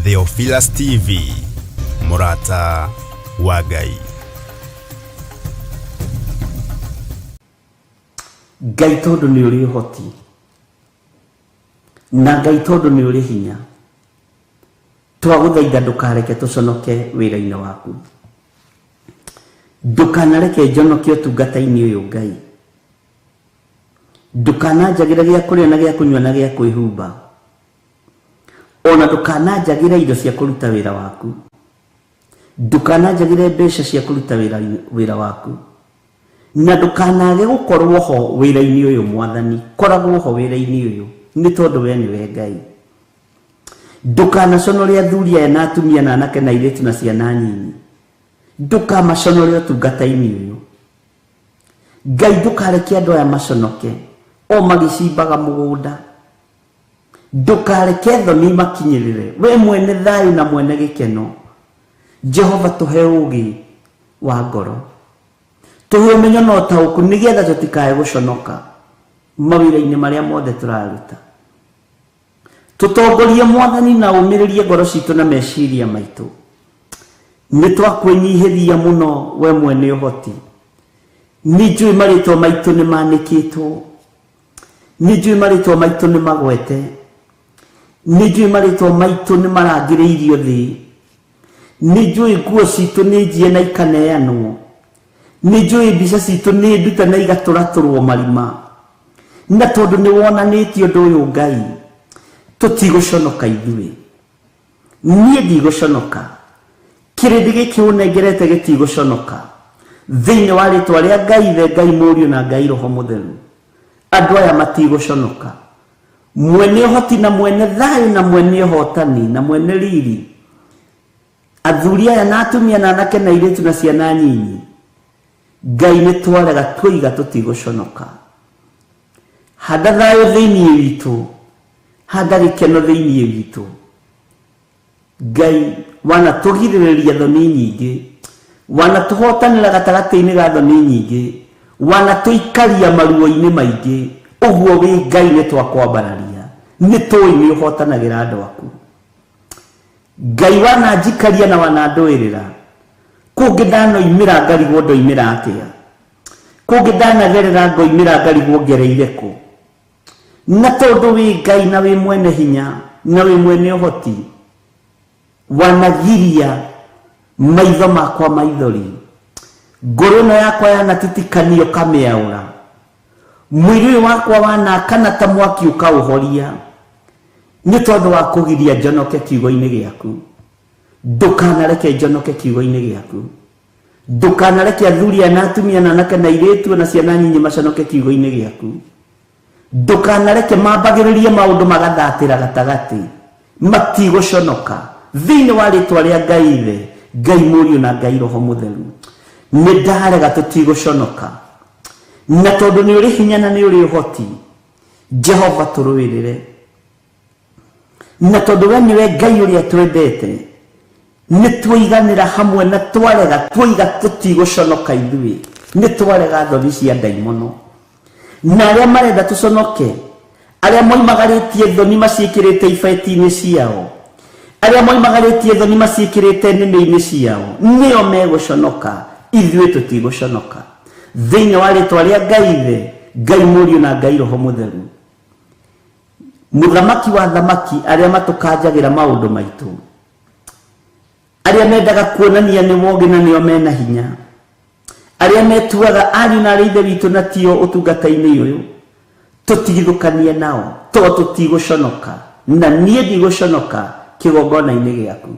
Theophilus TV, mũrata wa Ngai. Ngai tondũ nĩ ũrĩ ũhoti na Ngai tondũ nĩ ũrĩ hinya, twagũthaitha ndũkareke tũconoke wĩra-inĩ waku, ndũkanareke njonoke ũtungata-inĩ ũyũ Ngai, ndũkananjagĩre gĩa kũrĩa na gĩa kũnyua na gĩa kwĩhumba, ona ndũkananjagĩre indo cia kũruta wĩra waku, ndũkananjagĩre mbeca cia kũruta wĩra waku, na ndũkanage gũkorwo ho wĩra-inĩ ũyũ Mwathani, koragwo ho wĩra-inĩ ũyũ nĩ tondũ we nĩwe Ngai. Ndũkanaconore athuri aya na atumia na anake na airĩtu na ciana nyinyi, ndũkamaconore ũtungata-inĩ ũyũ. Ngai ndũkareke andũ aya maconoke o magĩcimbaga mũgũnda, ndũkareke thoni imakinyĩrĩre, we mwene thayũ na mwene gĩkeno. Jehova tũhe ũũgĩ wa ngoro, tũhe ũmenyo na ũtaũku, nĩgetha tũtikae gũconoka mawĩra-inĩ marĩa mothe tũraruta. Tũtongorie Mwathani na ũmĩrĩrie ngoro citũ na meciria maitũ. Nĩ twakwĩnyihĩria mũno we mwene ũhoti. Nĩ njũĩ marĩtwa maitũ nĩ manĩkĩtwo, nĩ njũĩ marĩtwa maitũ nĩ magwete, nĩ njũĩ marĩtwa maitũ nĩ marangĩrĩirio thĩ, nĩ njũĩ nguo citũ nĩ njie na ikaneanwo, nĩ njũĩ mbica citũ nĩ ndute na igatũratũrwo marima. Na tondũ nĩ wonanĩtie ũndũ ũyũ Ngai, tũtigũconoka ithuĩ. Niĩ ndigũconoka, kĩrĩndĩ gĩkĩ ũnengerete gĩtigũconoka, thĩinĩ wa rĩtwa rĩa Ngai Ithe, Ngai Mũriũ na Ngai Roho Mũtheru. Andũ aya matigũconoka. Mwene ũhoti na mwene thayũ na mwene ũhotani na mwene riri, athuri aya na atumia na anake na airĩtu na ciana nyinyi, Ngai nĩ twarega twoiga tũtigũconoka. Handa thayũ thĩinĩ witũ, handa gĩkeno thĩinĩ witũ. Ngai wanatũgirĩrĩria thoni nyingĩ, wanatũhotanĩra gatagatĩ-inĩ ga thoni nyingĩ, wanatũikaria maruo-inĩ maingĩ, ũguo wĩ Ngai nĩ twakwambararia, nĩ tũĩ nĩ ũhotanagĩra andũ aku. Ngai wananjikaria na wanandũĩrĩra, kũngĩ ndanoimĩra ngarigwo ndoimĩra atĩa, kũngĩ ndanagerera ngoimĩra ngarigwo ngereire kũ. Na tondũ wĩ Ngai na wĩ mwene hinya na wĩ mwene ũhoti, wanagiria maitho makwa maithori, ngoro ĩno yakwa yanatitikanio ũkamĩaũra, mwĩrĩ ũyũ wakwa wanakana ta mwaki ũkaũhoria, nĩ tondũ wa kũgiria njonoke kiugo-inĩ gĩaku. Ndũkanareke njonoke kiugo-inĩ gĩaku. Ndũkanareke athuri aya na atumia na anake na airĩtu na ciana nyinyi maconoke kiugo-inĩ gĩaku. Ndũkanareke mambagĩrĩrie maũndũ magathatĩra gatagatĩ, matigũconoka. Thĩinĩ wa rĩtwa rĩa Ngai Ithe, Ngai Mũriũ na Ngai Roho Mũtheru, nĩ ndarega tũtigũconoka. Na tondũ nĩ ũrĩ hinya na nĩ ũrĩ ũhoti, Jehova tũrũĩrĩre. Na tondũ we nĩwe Ngai ũrĩa twendete, nĩ tuoiganĩra hamwe na twarega tuoiga tũtigũconoka ithuĩ, nĩ twarega thoni cia ndaimono. Na arĩa marenda tũconoke, arĩa moimagarĩtie thoni maciĩkĩrĩte ibeti-inĩ ciao, arĩa moimagarĩtie thoni maciĩkĩrĩte nĩmĩ-inĩ ciao, nĩo megũconoka, ithuĩ tũtigũconoka. Thĩinĩ wa rĩtwa rĩa Ngai Ithe, Ngai Mũriũ na Ngai Roho Mũtheru. Mũthamaki wa athamaki, arĩa matũkanjagĩra maũndũ maitũ, arĩa mendaga kuonania nĩ wogĩ na nĩo mena hinya, arĩa metuaga ariũ na arĩ ithe witũ na tio ũtungata-inĩ ũyũ, tũtigithũkanie nao, to tũtigũconoka, na niĩ ndigũconoka kĩgongona-inĩ gĩaku.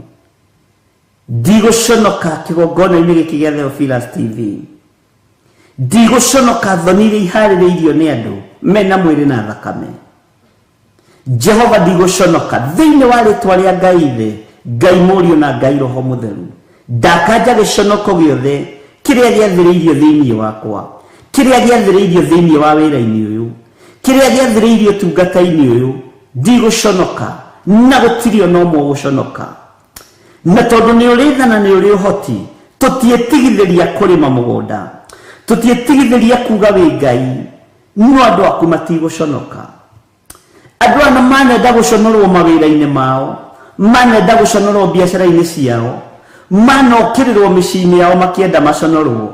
Ndigũconoka kĩgongona-inĩ gĩkĩ gĩa Theophilus TV. Ndigũconoka thoni iria iharĩrĩirio nĩ andũ mena mwĩrĩ na thakame. Jehova ndigũconoka thĩinĩ wa rĩtwa rĩa Ngai Ithe, Ngai Mũriũ na Ngai Roho Mũtheru. Ndakanja gĩconoko gĩothe kĩrĩa gĩathĩrĩirio thĩinĩ wakwa, kĩrĩa gĩathĩrĩirio thĩinĩ wa wĩra-inĩ ũyũ, Kĩrĩa gĩathĩrĩirio ũtungata-inĩ ũyũ ndigũconoka, na gũtirĩ ona ũmwe ũgũconoka. Na tondũ nĩ ũrĩ tha na nĩ ũrĩ ũhoti, tũtiĩtigithĩria kũrĩma mũgũnda, tũtiĩtigithĩria kuga wĩ Ngai, no andũ aku matigũconoka. Andũ aya manenda gũconorwo mawĩra-inĩ mao, manenda gũconorwo biacara-inĩ ciao, manokĩrĩrwo mĩciĩ-inĩ yao makĩenda maconorwo,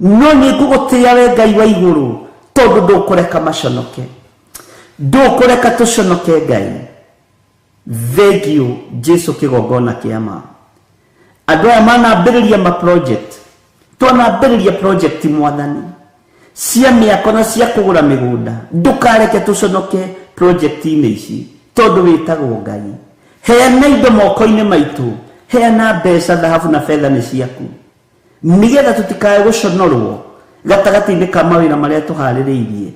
no nĩ ngũgũtĩĩa we Ngai wa igũrũ, tondũ ndũkũreka maconoke, ndũkũreka tũconoke Ngai. Thengiũ Jesu kĩgongona kĩa ma. Andũ aya manambĩrĩria ma project, twanambĩrĩria project mwathani cia mĩako na cia kũgũra mĩgũnda, ndũkareke tũconoke project-inĩ ici, tondũ wĩtagwo Ngai. Heana indo moko-inĩ maitũ, heana mbeca, thahabu na betha nĩ ciaku, nĩgetha tũtikae gũconorwo gatagatĩ-inĩ ka mawĩra marĩa tũharĩrĩirie.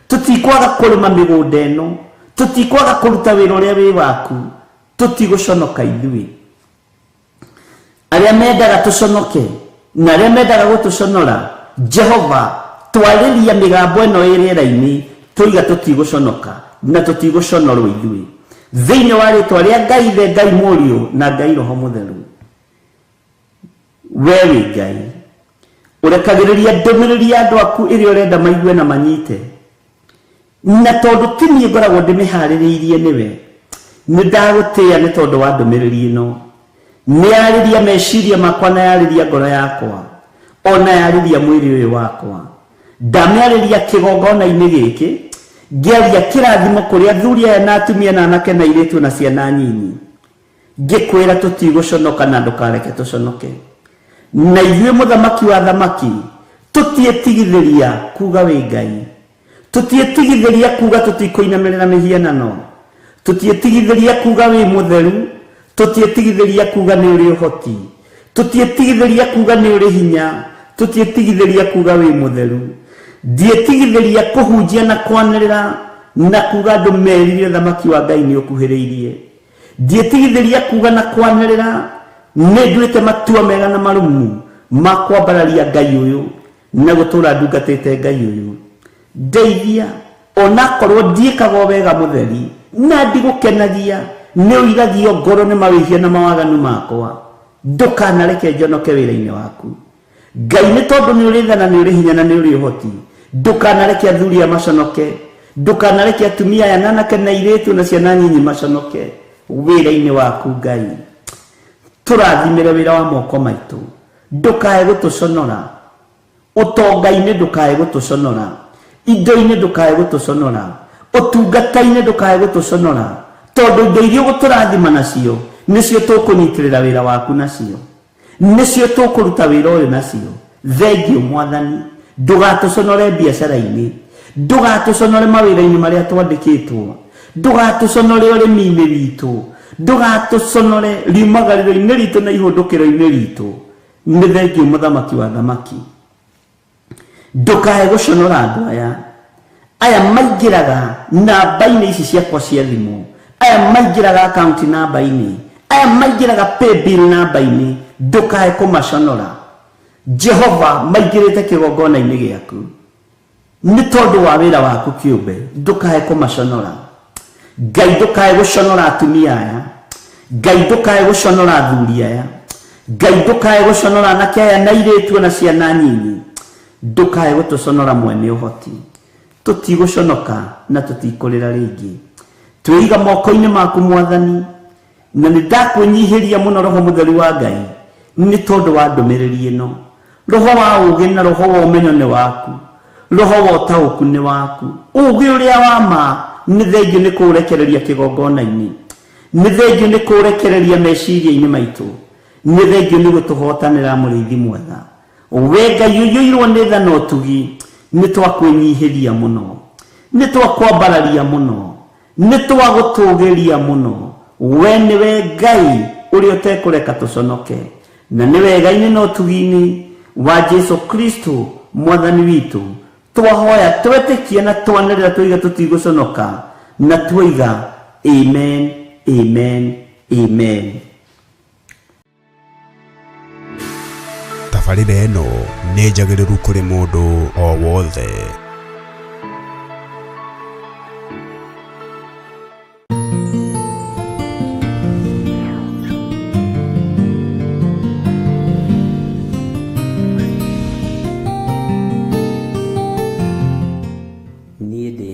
Tũtikwaga kũrĩma mĩgũnda ĩno, tũtikwaga kũruta wĩra ũrĩa wĩ waku, tũtigũconoka ithuĩ. Arĩa mendaga tũconoke na arĩa mendaga gũtũconora, Jehova, twarĩria mĩgambo ĩno ĩ rĩera-inĩ, tũiga tũtigũconoka na tũtigũconorwo ithuĩ, thĩinĩ wa rĩtwa rĩa Ngai Ithe, Ngai Mũriũ na Ngai Roho Mũtheru. We wĩ Ngai ũrekagĩrĩria ndũmĩrĩri ya andũ aku ĩrĩa ũrenda maigue na manyite, na tondũ ti niĩ ngoragwo ndĩmĩharĩrĩirie nĩwe, nĩ ndagũtĩĩa nĩ tondũ wa ndũmĩrĩri ĩno. Nĩ yarĩria meciria makwa na yarĩria ngoro yakwa, ona yarĩria mwĩrĩ ũyũ wakwa. Ndamĩarĩria kĩgongona-inĩ gĩkĩ, ngĩaria kĩrathimo kũrĩ athuri aya na atumia na anake na airĩtu na ciana nyinyi, ngĩkwĩra tũtigũconoka na ndũkareke tũconoke. Na ithuĩ mũthamaki wa thamaki tũtiĩtigithĩria kuga wĩ Ngai, tũtiĩtigithĩria kuga tũtikũinamĩrĩra mĩhianano, tũtiĩtigithĩria kuga wĩ mũtheru, tũtiĩtigithĩria kuga nĩ ũrĩ ũhoti, tũtiĩtigithĩria kuga nĩ ũrĩ hinya, tũtiĩtigithĩria kuga wĩ mũtheru. Ndiĩtigithĩria kũhunjia na kwanĩrĩra na kuga andũ merire thamaki wa Ngai nĩ ũkuhĩrĩirie. Ndiĩtigithĩria kuga na kwanĩrĩra nĩ nduĩte matua mega na marũmu ma kwambararia Ngai ũyũ na gũtũra ndungatĩte Ngai ũyũ. Ndeithia onakorwo ndiĩkaga o wega mũtheri na ndigũkenagia, nĩ ũiragio ngoro nĩ mawĩhia na mawaganu makwa, ndũkanareke njonoke wĩra-inĩ waku. Ngai, nĩ tondũ nĩ ũrĩ tha na nĩ ũrĩ hinya na nĩ ũrĩ ũhoti, ndũkanareke athuri aya maconoke, ndũkanareke atumia aya na anake na airĩtu na ciana nyinyi maconoke wĩra-inĩ waku. Ngai, tũrathimĩre wĩra wa moko maitũ, ndũkae gũtũconora ũtonga-inĩ, ndũkae gũtũconora indo-inĩ, ndũkae gũtũconora ũtungata-inĩ, ndũkae gũtũconora, tondũ indo iria ũgũtũrathima nacio nĩcio tũkũnyitĩrĩra wĩra waku nacio, nĩcio tũkũruta wĩra ũyũ nacio. Thengiũ mwathani, ndũgatũconore biacara-inĩ, ndũgatũconore mawĩra-inĩ marĩa twandĩkĩtwo, ndũgatũconore ũrĩmi-inĩ witũ, ndũgatũconore riumagarĩro-inĩ ritũ na ihũndũkĩro-inĩ ritũ. Nĩ thengiũ mũthamaki wa thamaki, ndũkae gũconora andũ aya. Aya maingĩraga namba-inĩ ici ciakwa cia thimũ, aya maingĩraga akaunti namba-inĩ, aya maingĩraga paybill namba-inĩ, ndũkae kũmaconora Jehova. Maingĩrĩte kĩgongona-inĩ gĩaku nĩ tondũ wa wĩra waku kĩũmbe, ndũkae kũmaconora Ngai. Ndũkae gũconora atumia aya Ngai, ndũkae gũconora athuri aya Ngai, ndũkae gũconora anake aya na airĩtu na ciana nyinyi, ndũkae gũtũconora mwene ũhoti. Tũtigũconoka na tũtikũrĩra rĩngĩ, twĩiga moko-inĩ maku mwathani, na nĩ ndakwĩnyihĩria mũno Roho Mũtheru wa Ngai nĩ tondũ wa ndũmĩrĩri ĩno. Roho wa ũũgĩ na roho wa ũmenyo nĩ waku, roho wa ũtaũku nĩ waku, ũũgĩ ũrĩa wa ma. Nĩ thengiũ nĩ kũũrekereria kĩgongona-inĩ, nĩ thengiũ nĩ kũũrekereria meciria-inĩ maitũ, nĩ thengiũ nĩ gũtũhotanĩra mũrĩithi mwega. We Ngai ũiyũirwo nĩ tha na ũtugi, nĩ twakwĩnyihĩria mũno, nĩ twakwambararia mũno, nĩ twagũtũgĩria mũno. We nĩwe Ngai ũrĩa ũtekũreka tũconoke, na nĩ wega-inĩ na ũtugi-inĩ wa Jesu Kristo mwathani witũ twahoya, twetĩkia na twanĩrĩra, twoiga tũtigũconoka, na twoiga amen, amen, amen. Tabarĩra ĩno nĩ njagĩrĩru kũrĩ mũndũ o wothe.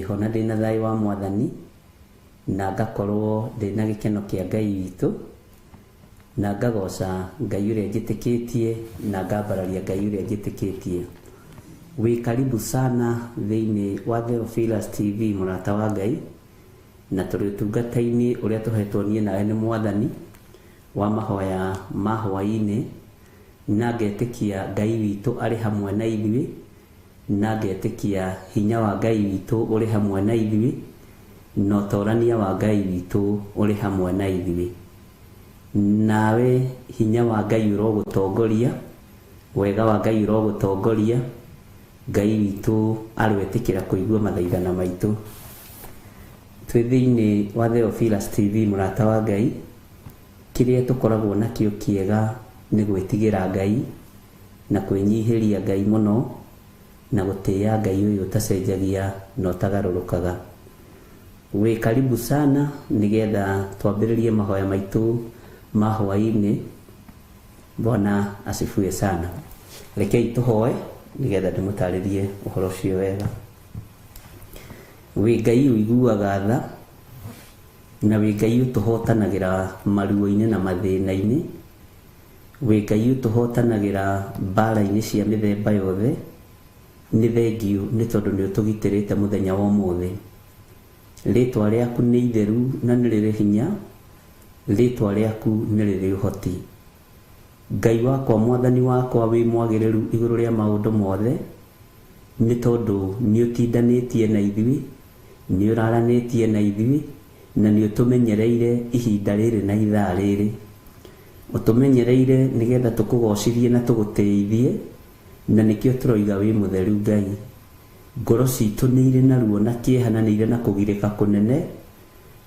Ndĩho na ndĩna thayũ wa Mwathani, na ngakorwo ndĩna gĩkeno kĩa Ngai witũ, na ngagoca Ngai ũrĩa njĩtĩkĩtie, na ngambararia Ngai ũrĩa njĩtĩkĩtie. Wĩ karibu sana thĩinĩ wa Theophilus TV, mũrata wa Ngai, na tũrĩ ũtungata-inĩ ũrĩa tũhetwo niĩ nawe nĩ Mwathani wa mahoya ma hwaĩ-inĩ, na ngetĩkia Ngai witũ arĩ hamwe na ithuĩ, na ngetĩkia hinya wa Ngai witũ ũrĩ hamwe na ithuĩ, na ũtorania wa Ngai witũ ũrĩ hamwe na ithuĩ. Nawe hinya wa Ngai ũrogũtongoria, wega wa Ngai ũrogũtongoria, Ngai witũ aroetĩkĩra kũigua mathaithana maitũ. Twĩ thĩinĩ wa Theophilus TV, mũrata wa Ngai, kĩrĩa tũkoragwo nakĩo kĩega nĩ gwĩtigĩra Ngai na kwĩnyihĩria Ngai mũno, na gũtĩĩa Ngai ũyũ ũtacenjagia na ũtagarũrũkaga. Wĩ karibu sana nĩgetha twambĩrĩrie mahoya maitũ ma hwaĩ-inĩ. Bwana asifiwe sana. Rekei tũhoe nĩgetha ndĩmũtarĩrie ũhoro ũcio wega. Wĩ Ngai ũiguaga tha, na wĩ Ngai ũtũhotanagĩra maruo-inĩ na mathĩna-inĩ, wĩ Ngai ũtũhotanagĩra mbara-inĩ cia mĩthemba yothe. Nĩ thengiũ nĩ tondũ nĩ ũtũgitĩrĩte mũthenya wa ũmũthĩ. Rĩtwa rĩaku nĩ itheru na nĩ rĩrĩ hinya, rĩtwa rĩaku nĩ rĩrĩ ũhoti. Ngai wakwa, Mwathani wakwa, wĩ mwagĩrĩru igũrũ rĩa maũndũ mothe, nĩ tondũ nĩ ũtindanĩtie na ithuĩ, nĩ ũraranĩtie na ithuĩ, na nĩ ũtũmenyereire ihinda rĩrĩ na ithaa rĩrĩ. Ũtũmenyereire nĩgetha tũkũgocithie na tũgũtĩithie, na nĩkĩo tũroiga wĩ mũtheru Ngai. Ngoro citũ nĩ irĩ na ruo na kĩeha na nĩ irĩ na kũgirĩka kũnene,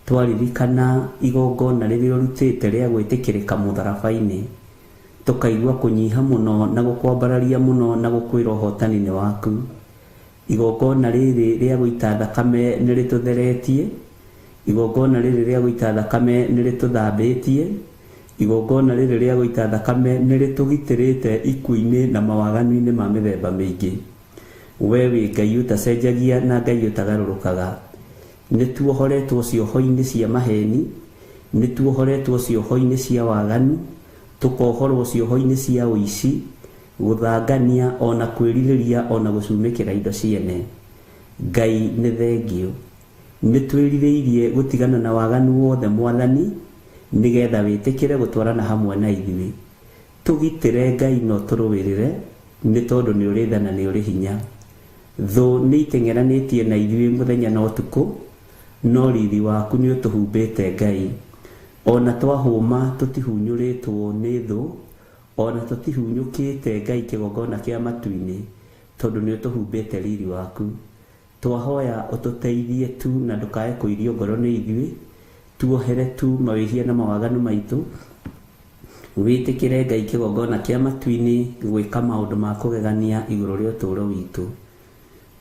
twaririkana igongona rĩrĩa ũrutĩte rĩa gwĩtĩkĩrĩka mũtharaba-inĩ, tũkaigua kũnyiha mũno na gũkwambararia mũno na gũkwĩra ũhotani nĩ waku. Igongona rĩrĩ rĩa gũita thakame nĩ rĩtũtheretie, igongona rĩrĩ rĩa gũita thakame nĩ rĩtũthambĩtie, igongona rĩrĩ rĩa gũita thakame nĩ rĩtũgitĩrĩte ikuũ-inĩ na mawaganu-inĩ ma mĩthemba mĩingĩ. We wĩ Ngai ũtacenjagia na Ngai ũtagarũrũkaga. Nĩ tuohoretwo cioho-inĩ cia maheni, nĩ tuohoretwo cioho-inĩ cia waganu, tũkohorwo cioho-inĩ cia ũici, gũthangania, ona kwĩrirĩria, ona gũcumĩkĩra indo ciene. Ngai nĩ thengiũ. Nĩ twĩrirĩirie gũtigana na waganu wothe Mwathani, nĩgetha wĩtĩkĩre gũtwarana hamwe na ithuĩ. Tũgitĩre Ngai na ũtũrũĩrĩre, nĩ tondũ nĩ ũrĩ tha na nĩ ũrĩ hinya. Thũ nĩ iteng'eranĩtie na ithuĩ mũthenya na ũtukũ, no riri waku nĩ ũtũhumbĩte Ngai. Ona twahũma tũtihunyũrĩtwo nĩ thũ, ona tũtihunyũkĩte Ngai kĩgongona kĩa matu-inĩ, tondũ nĩ ũtũhumbĩte riri waku. Twahoya ũtũteithie tu na ndũkae kũirio ngoro nĩ ithuĩ, tuohere tu mawĩhia na mawaganu maitũ, wĩtĩkĩre Ngai kĩgongona kĩa matu-inĩ gwĩka maũndũ ma kũgegania igũrũ rĩa ũtũũro witũ.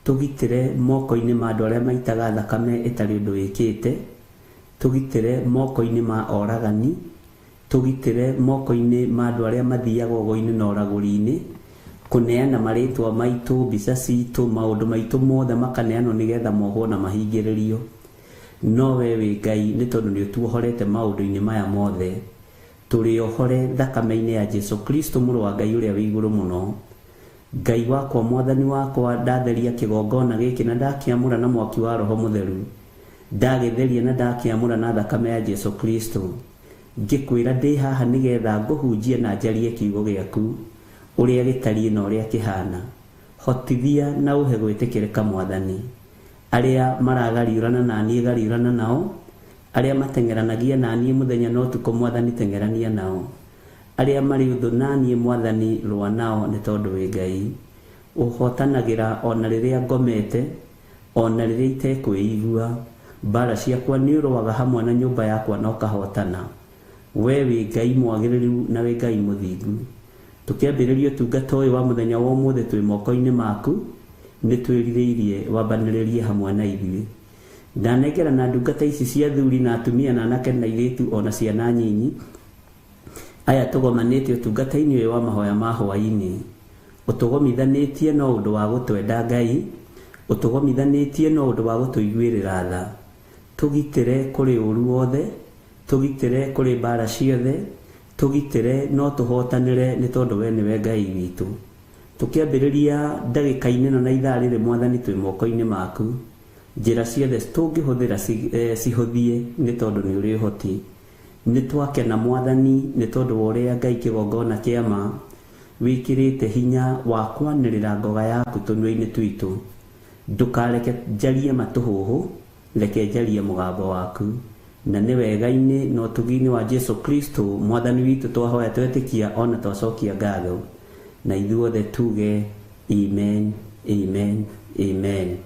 Tũgitĩre moko-inĩ ma andũ arĩa maitaga thakame ĩtarĩ ũndũ wĩkĩte, tũgitĩre moko-inĩ ma oragani, tũgitĩre moko-inĩ ma andũ arĩa mathiaga ũgo-inĩ na ũragũri-inĩ, kũneana marĩtwa maitũ, mbica citũ, maũndũ maitũ mothe makaneanwo nĩgetha mohwo na mahingĩrĩrio. No we wĩ Ngai nĩ tondũ nĩ ũtuohorete maũndũ-inĩ maya mothe. Tũrĩ ohore thakame-inĩ ya Jesu Kristo mũrũ wa Ngai ũrĩa wĩ igũrũ mũno. Ngai wakwa, Mwathani wakwa, ndatheria kĩgongona gĩkĩ na ndakĩamũra na mwaki wa Roho Mũtheru. Ndagĩtheria na ndakĩamũra na thakame ya Jesu Kristo. Ngĩkwĩra ndĩ haha nĩgetha ngũhunjie na njarie kiugo gĩaku, ũrĩa gĩtariĩ na ũrĩa kĩhana. Hotithia na ũhe gwĩtĩkĩrĩka Mwathani. Arĩa maragariũrana na niĩ gariũrana nao, arĩa mateng'eranagia na niĩ mũthenya na ũtukũ Mwathani teng'erania nao. Arĩa marĩ ũthũ na niĩ Mwathani rũa nao nĩ tondũ wĩ Ngai. Ũhotanagĩra ona rĩrĩa ngomete, ona rĩrĩa itekwĩigua. Mbara ciakwa nĩ ũrũaga hamwe na nyũmba yakwa na ũkahotana. We wĩ Ngai mwagĩrĩru na wĩ Ngai mũthingu. Tũkĩambĩrĩria ũtungata ũyũ wa mũthenya wa ũmũthĩ twĩ moko-inĩ maku, nĩ twĩrirĩirie wambanĩrĩrie hamwe na ithuĩ. Ndanengera na ndungata ici cia athuri na atumia na anake na airĩtu ona ciana nyinyi, aya tũgomanĩte ũtungata-inĩ ũyũ wa mahoya ma hwaĩ-inĩ. Ũtũgomithanĩtie no ũndũ wa gũtwenda Ngai, Ũtũgomithanĩtie no ũndũ wa gũtũiguĩrĩra tha. Tũgitĩre kũrĩ ũru wothe, tũgitĩre kũrĩ mbara ciothe, tũgitĩre no tũhotanĩre nĩ tondũ we nĩwe Ngai witũ. Tũkĩambĩrĩria ndagĩka-inĩ ĩno na ithaa rĩrĩ Mwathani twĩ moko-inĩ maku. Njĩra ciothe tũngĩhũthĩra cihũthie nĩ tondũ nĩ ũrĩ ũhoti. Nĩ twakena Mwathani nĩ tondũ wa ũrĩa Ngai kĩgongona kĩa ma wĩkĩrĩte hinya wa kwanĩrĩra ngoga yaku tũnua-inĩ twitũ. Ndũkareke njarie matũhũhũ, reke njarie mũgambo waku. Na nĩ wega-inĩ na ũtugi-inĩ wa Jesu Kristo Mwathani witũ twahoya twetĩkia ona twacokia ngatho. Na ithuothe tuge amen, amen, amen.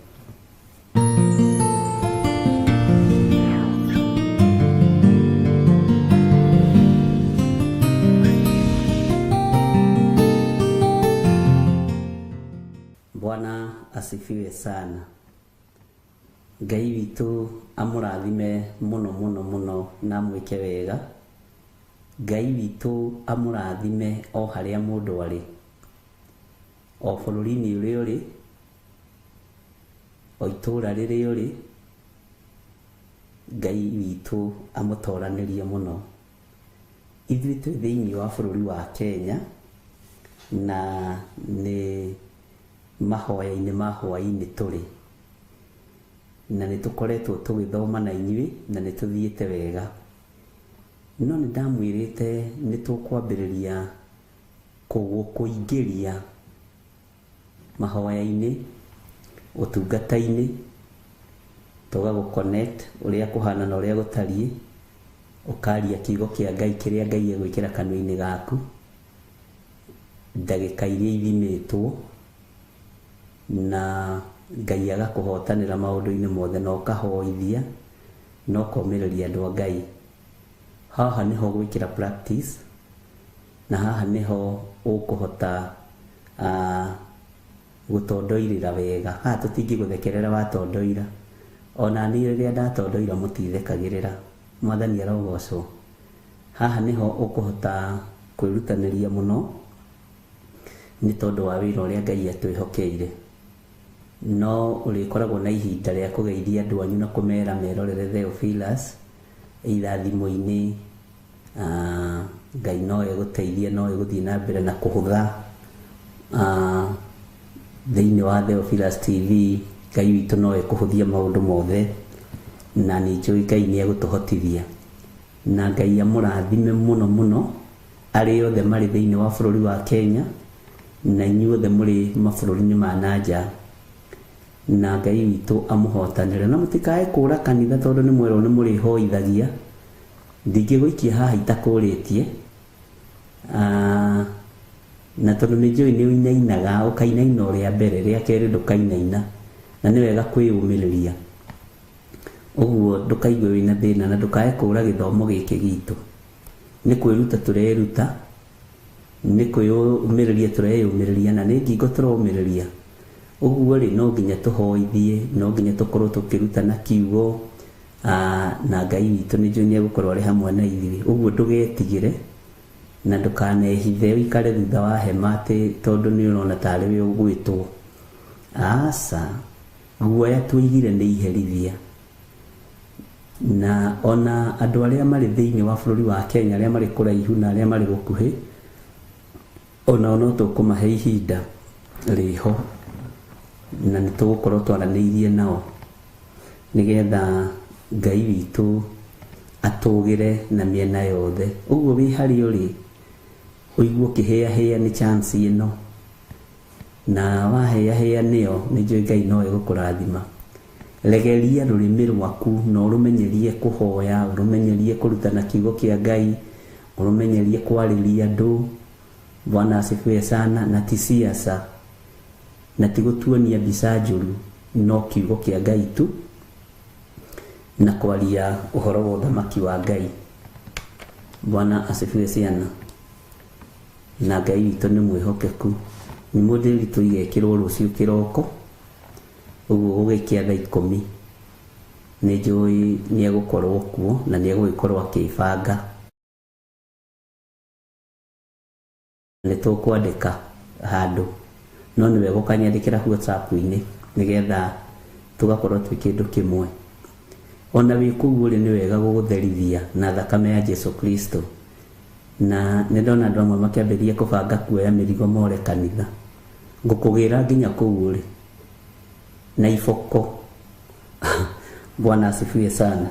Bwana asifiwe sana. Ngai witũ amũrathime mũno mũno mũno na amwĩke wega. Ngai witũ amũrathime o harĩa mũndũ arĩ, o bũrũri-inĩ ũrĩa ũrĩ, o itũũra rĩrĩa ũrĩ. Ngai witũ amũtoranĩrie mũno. Ithuĩ twĩ thĩinĩ wa bũrũri wa Kenya na nĩ mahoya-inĩ ma hwaĩ-inĩ tũrĩ, na nĩ tũkoretwo tũgĩthoma na inyuĩ na nĩ tũthiĩte wega. No nĩ ndamwĩrĩte nĩ tũkwambĩrĩria kũingĩria mahoya-inĩ, ũtungata-inĩ, tũgagũ connect ũrĩa kũhana na ũrĩa gũtariĩ, ũkaria kiugo kĩa Ngai kĩrĩa Ngai egwĩkĩra kanua-inĩ gaku ndagĩka iria ithimĩtwo, na Ngai agakũhotanĩra maũndũ-inĩ mothe na ũkahoithia na ũkomĩrĩria andũ a Ngai. Haha nĩho gwĩkĩra practice, na haha nĩho ũkũhota gũtondoirĩra wega. Haha tũtingĩgũthekerera watondoira, ona niĩ rĩrĩa ndatondoira mũtithekagĩrĩra. Mwathani arogocwo. Haha nĩho ũkũhota kwĩrutanĩria mũno nĩ tondũ wa wĩra ũrĩa Ngai atwĩhokeire. No ũrĩkoragwo na ihinda rĩa kũgeithia andũ anyu na kũmera merorere Theophilus either thimũ-inĩ. Ngai no egũteithie, no egũthiĩ na mbere na kũhũtha thĩinĩ wa Theophilus TV. Ngai witũ no ekũhũthia maũndũ mothe, na nĩ njũĩ Ngai nĩ egũtũhotithia. Na Ngai amũrathime mũno mũno arĩa othe marĩ thĩinĩ wa bũrũri wa Kenya na inyuothe mũrĩ mabũrũri-inĩ ma na nja. Na Ngai witũ amũhotanĩre. Na mũtikae kũra kanitha tondũ nĩ mwerwo nĩ mũrĩhoithagia. Ndingĩgũikia haha itakũrĩtie. Na tondũ nĩ njũĩ nĩ ũinainaga, ũkainaina o rĩa mbere, rĩa kerĩ ndũkainaina. Na nĩ wega kwĩyũmĩrĩria. Ũguo ndũkaigue wĩna thĩna na ndũkae kũra gĩthomo gĩkĩ gitũ. Nĩ kwĩruta tũreruta, nĩ kwĩyũmĩrĩria tũreyũmĩrĩria, na nĩ ngingo tũromĩrĩria. Ũguo rĩ, no nginya tũhoithie, no nginya tũkorwo tũkĩrutana kiugo, na Ngai witũ nĩ njũĩ nĩ egũkorwo arĩ hamwe na ithuĩ. Ũguo ndũgetigĩre na ndũkanehithe ũikare thutha wa hema atĩ tondũ nĩ ũrona tarĩ we ũgwĩtwo. Aca, guoya tuigire nĩ iherithia. Na ona andũ arĩa marĩ thĩinĩ wa bũrũri wa Kenya, arĩa marĩ kũraihu na arĩa marĩ gũkuhĩ, onao no tũkũmahe ihinda rĩho, na nĩ tũgũkorwo twaranĩirie nao nĩgetha Ngai witũ atũgĩre na mĩena yothe. Ũguo wĩ harĩa ũrĩ, ũigue ũkĩhĩahĩa nĩ chance ĩno, na wahĩahĩa nĩyo nĩ njũĩ Ngai no egũkũrathima. Regeria rũrĩmĩ rwaku na ũrũmenyerie kũhoya, ũrũmenyerie kũrutana kiugo kĩa Ngai, ũrũmenyerie kwarĩria andũ. Bwana asifiwe sana. Na ti siasa, na ti gũtuonia mbica njũru, no kiugo kĩa Ngai tu na kwaria ũhoro wa ũthamaki wa Ngai. Bwana asifiwe sana. Na Ngai witũ nĩ mwĩhokeku. Nyimbo ndĩritũ igekĩrwo rũciũ kĩroko, ũguo gũgĩkĩa thaa 10. Nĩ njũĩ nĩ egũkorwo kuo na nĩ egũgĩkorwo akĩbanga. Nĩ tũkwandĩka handũ, no nĩ wega ũkanyandĩkĩra WhatsApp-inĩ nĩgetha Tũgakorwo twĩ kĩndũ kĩmwe. Ona wĩ kũu ũrĩ nĩ wega gũgũtherithia na thakame ya Jesu Kristo. Na nĩ ndona andũ amwe makĩambĩrĩria kũbanga kuoya mĩrigo more kanitha. Ngũkũgĩra nginya kũu ũrĩ na iboko. Bwana asifiwe sana.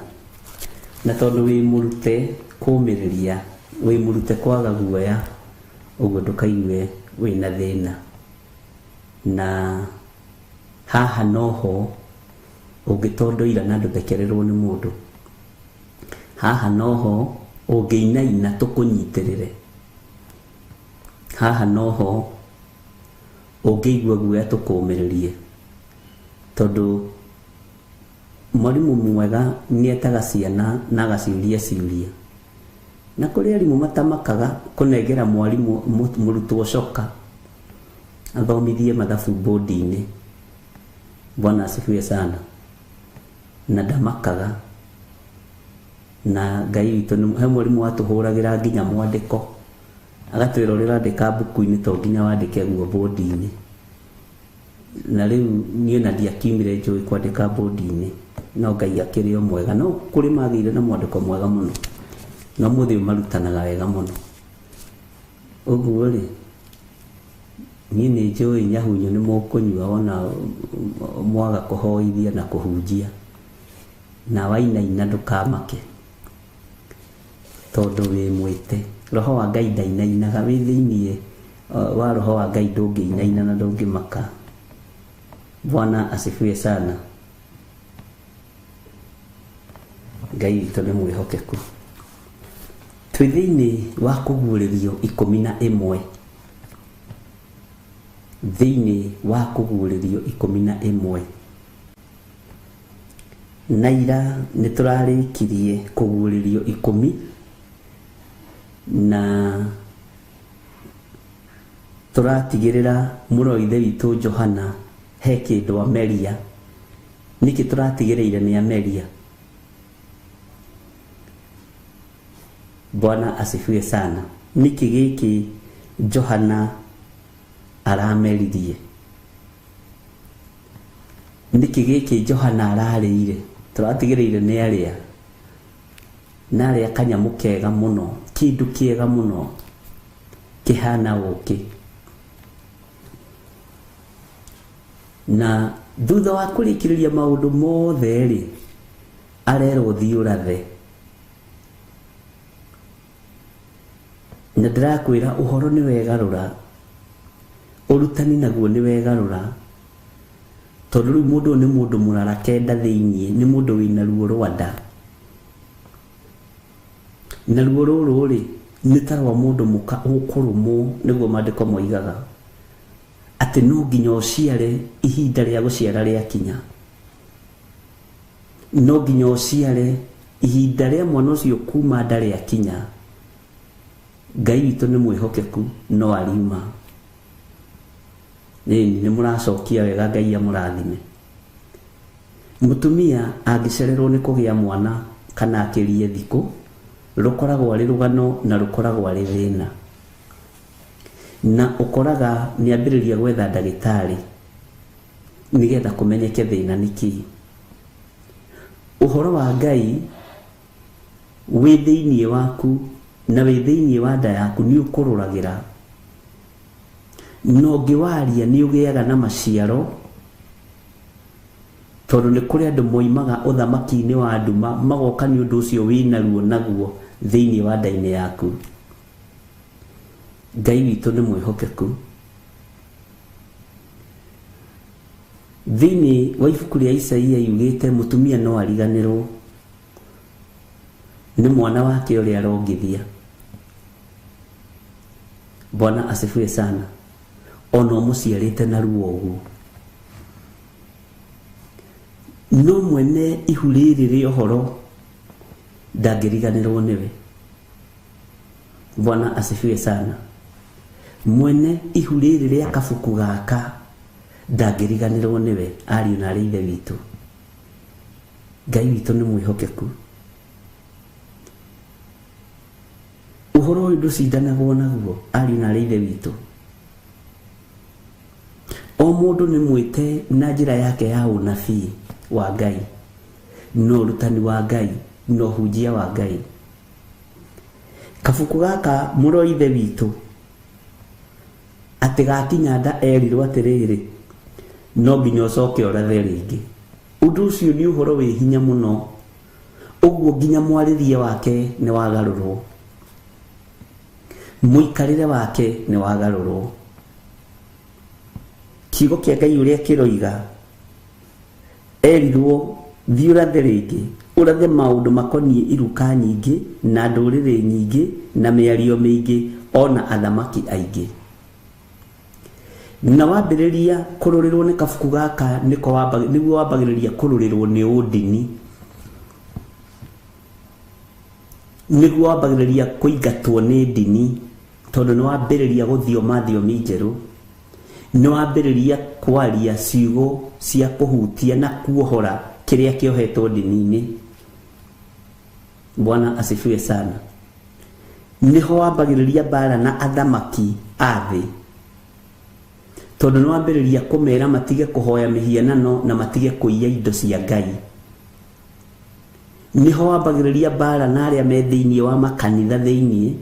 Na tondũ wĩ mũrute kũmĩrĩria, wĩ mũrute kwaga guoya, ũguo ndũkaigue wĩna thĩna. Na haha noho ũngĩtondoira na ndũthekererwo nĩ mũndũ. Haha noho ũngĩinaina tũkũnyitĩrĩre. Haha noho ũngĩigua guoya tũkũmĩrĩrie. Tondũ mwarimũ mwega nĩetaga ciana na agaciũria ciũria. Na kũrĩ arimũ matamakaga kũnengera mwarimũ mũrutwo coka athomithie mathabu bodi-inĩ. Bwana asifiwe sana. Na ndamakaga. Na Ngai witũ he mwarimũ watũhũragĩra nginya mwandĩko, agatwĩra ũrĩa ũrandĩka mbuku-inĩ to nginya wandĩke guo bodi-inĩ. Na rĩu niĩ na ndiakiumire njũĩ kwandĩka bodi-inĩ, no Ngai akĩrĩ o mwega. No kũrĩ magĩire na mwandĩko mwega mũno, na ũmũthĩ ũyũ marutanaga wega mũno. Ũguo rĩ, niĩ nĩ njũĩ nyahunyu nĩ mũkũnyua ona mwaga kũhoithia na kũhunjia. Na wainaina ndũkamake, tondũ wĩ mwĩte. Roho wa Ngai ndainainaga, wĩ thĩiniĩ wa roho wa Ngai ndũngĩinaina na ndũngĩmaka. Bwana asifiwe sana. Ngai witũ nĩ mwĩhokeku. Twĩ thĩiniĩ wa kũguũrĩrio 11. Thĩiniĩ wa kũguũrĩrio 11. Na ira nĩ tũrarĩkirie kũguũrĩrio 10 na tũratigĩrĩra mũrũ wa ithe witũ Johana he kĩndũ ameria. Nĩkĩ tũratigĩrĩire nĩ ameria? Bwana asifiwe sana. Nĩkĩ gĩkĩ Johana arameririe? Nĩkĩ gĩkĩ Johana ararĩire? Tũratigĩrĩire nĩ arĩa. Na arĩa kanyamũ kega mũno, kĩndũ kĩega mũno kĩhana ũkĩ. Na thutha wa kũrĩkĩrĩria maũndũ mothe rĩ, arerwo thiĩ ũrathe. Na ndĩrakwĩra ũhoro nĩ wegarũra, ũrutani naguo nĩ wegarũra. Tondũ rĩu mũndũ ũyũ nĩ mũndũ mũrara kenda thĩiniĩ, nĩ mũndũ wĩna ruo rwa nda. Na ruo rũrũ rĩ, nĩ ta rwa mũndũ mũka ũkũrũmwo, nĩguo maandĩko moigaga. Atĩ no nginya ũciare ihinda rĩa gũciara rĩakinya. No nginya ũciare ihinda rĩa mwana ũcio kuma nda rĩakinya. Ngai witũ nĩ mwĩhokeku, no ariuma. Nĩ mũracokia wega, Ngai amũrathime. Mũtumia angĩcererwo nĩ kũgĩa mwana kana akĩrie thikũ, rũkoragwo arĩ rũgano na rũkoragwo arĩ thĩna. Na ũkoraga nĩambĩrĩria gwetha ndagĩtarĩ nĩgetha kũmenyeke thĩna nĩ kĩĩ. Ũhoro wa Ngai wĩ thĩiniĩ waku na wĩ thĩiniĩ wa nda yaku nĩ ũkũrũragĩra. Na ũngĩwaria nĩ ũgĩaga na maciaro, tondũ nĩ kũrĩ andũ moimaga ũthamaki-inĩ wa nduma magoka nĩ ũndũ ũcio wĩna ruo naguo thĩiniĩ wa nda-inĩ yaku. Ngai witũ nĩ mwĩhokeku. Thĩiniĩ wa ibuku rĩa Isaia yugĩte mũtumia no ariganĩrwo nĩ mwana wake ũrĩa arongithia. Bwana asifiwe sana. Ona ũmũciarĩte na ruo ũguo. No mwene ihu rĩrĩ rĩa ũhoro ndangĩriganĩrwo nĩwe. Bwana asifiwe sana. Mwene ihu rĩrĩ rĩa kabuku gaka ndangĩriganĩrwo nĩwe, ariũ na arĩ ithe witũ. Ngai witũ nĩ mwĩhokeku. Ũhoro ũyũ ndũcindanagwo naguo, ariũ na arĩ ithe witũ. O mũndũ nĩ mwĩte na njĩra yake ya ũnabii wa Ngai na ũrutani wa Ngai na ũhunjia wa Ngai. Kabuku gaka mũrũ wa ithe witũ atĩ gakinya nda erirwo atĩrĩrĩ, no nginya ũcoke ũrathe rĩngĩ. Ũndũ ũcio nĩ ũhoro wĩ hinya mũno, ũguo nginya mwarĩrie wake nĩ wagarũrwo, mũikarĩre wake nĩ wagarũrwo. Kiugo kĩa Ngai ũrĩa kĩroiga, erirwo thiĩ ũrathe rĩngĩ, ũrathe maũndũ makoniĩ iruka nyingĩ na ndũrĩrĩ nyingĩ na mĩario mĩingĩ ona athamaki aingĩ. Na wambĩrĩria kũrũrĩrwo nĩ kabuku gaka nĩko nĩguo wambagĩrĩria kũrũrĩrwo nĩ ũndini, nĩguo wambagĩrĩria kũingatwo nĩ ndini, tondũ nĩ wambĩrĩria gũthioma thiomi njerũ, nĩ wambĩrĩria kwaria ciugo cia kũhutia na kuohora kĩrĩa kĩohetwo ndini-inĩ. Bwana asifiwe sana. Niho wambagĩrĩria mbara na athamaki a thĩ, tondũ nĩ wambĩrĩria kũmera matige kũhoya mĩhianano na matige kũiya indo cia Ngai. Niho wambagĩrĩria mbara na arĩa me thĩinĩ wa makanitha thĩinĩ,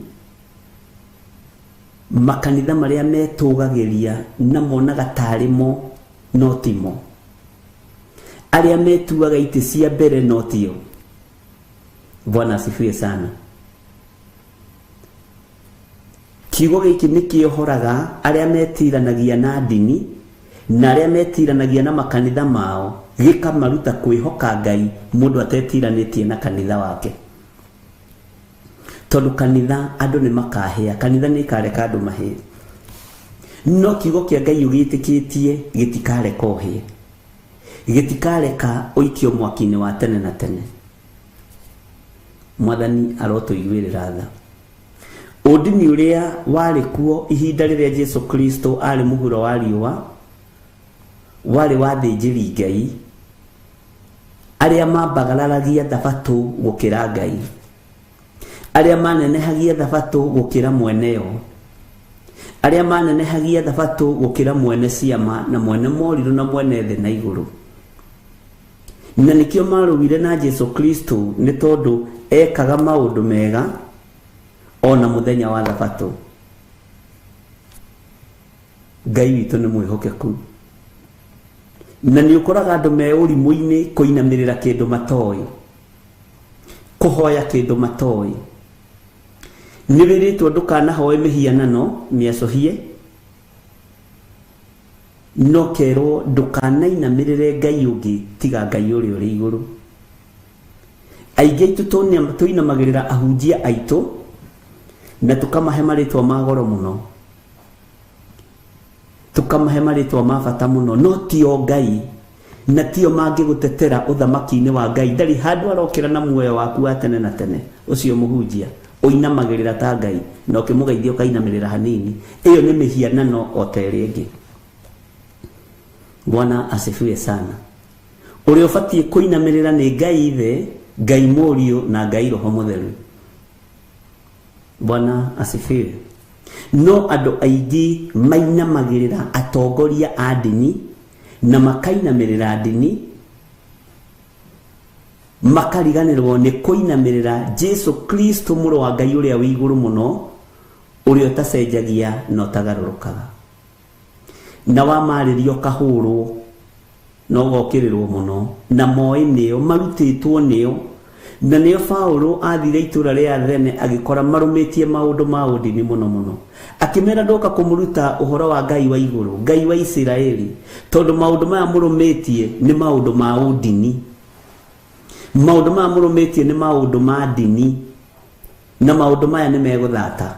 makanitha marĩa metũgagĩria na monaga tarĩ mo no timo, arĩa metuaga itĩ cia mbere no tio. Bwana asifiwe sana. Kiugo gĩkĩ nĩ kĩohoraga arĩa metiranagia na ndini na arĩa metiranagia na makanitha mao, gĩkamaruta kwĩhoka Ngai mũndũ atetiranĩtie na kanitha wake, tondũ kanitha andũ nĩ makahĩa, kanitha nĩ ĩkareka andũ mahĩe, no kiugo kĩa Ngai ũgĩtĩkĩtie gĩtikareka ũhĩe, gĩtikareka ũikio mwaki-inĩ wa tene na tene. Mwathani arotũiguĩrĩra tha. Ũndini ũrĩa warĩ kuo ihinda rĩrĩa Jesu Kristo arĩ mũhuro wa riũa warĩ wa athĩnjĩri Ngai arĩa mambagararagia thabatũ gũkĩra Ngai, arĩa manenehagia thabatũ gũkĩra mweneyo, arĩa manenehagia thabatũ gũkĩra mwene ciama na mwene morirũ na mwene thĩ na igũrũ. Na nĩkĩo marũire na Jesu Kristo, nĩ tondũ ekaga maũndũ mega ona mũthenya wa thabatũ. Ngai witũ nĩ mwĩhokeku, na nĩ ũkoraga andũ me ũrimũ-inĩ kũinamĩrĩra kĩndũ matoĩ, kũhoya kĩndũ matoĩ. Nĩ wĩrĩtwo ndũkanahoe mĩhianano mĩacũhie, no kerwo ndũkanainamĩrĩre Ngai ũngĩ tiga Ngai ũrĩa ũrĩ igũrũ. Aingĩ aitũ tũinamagĩrĩra ahunjia aitũ na tũkamahe marĩtwa ma goro mũno, tũkamahe marĩtwa ma bata mũno, no tio Ngai na tio mangĩgũtetera ũthamaki-inĩ wa Ngai. Ndarĩ handũ arokĩra na muoyo waku wa tene na tene. Ũcio mũhunjia ũinamagĩrĩra ta Ngai na ũkĩmũgeithia ũkainamĩrĩra hanini, ĩyo nĩ mĩhianano o ta ĩrĩa ĩngĩ. Bwana asifiwe sana. Ũrĩa ũbatiĩ kũinamĩrĩra nĩ Ngai Ithe, Ngai Mũriũ na Ngai Roho Mũtheru. Bwana asifiwe. No andũ aingĩ mainamagĩrĩra atongoria a ndini na makainamĩrĩra ndini, makariganĩrwo nĩ kũinamĩrĩra Jesu Kristo mũrũ wa Ngai ũrĩa wĩ igũrũ mũno, ũrĩa ũtacenjagia na ũtagarũrũkaga. Na wamarĩria ũkahũrwo na ũgokĩrĩrwo mũno, na moĩ nĩo marutĩtwo nĩo, na nĩo Paulo athire itũra rĩa Athene agĩkora marũmĩtie maũndũ ma ũndini mũno mũno, akĩmera ndoka kũmũruta ũhoro wa Ngai wa igũrũ, Ngai wa Isiraeli, tondũ maũndũ maya mũrũmĩtie nĩ maũndũ ma ũndini, maũndũ maya mũrũmĩtie nĩ maũndũ ma ndini, na maũndũ maya nĩ megũthata.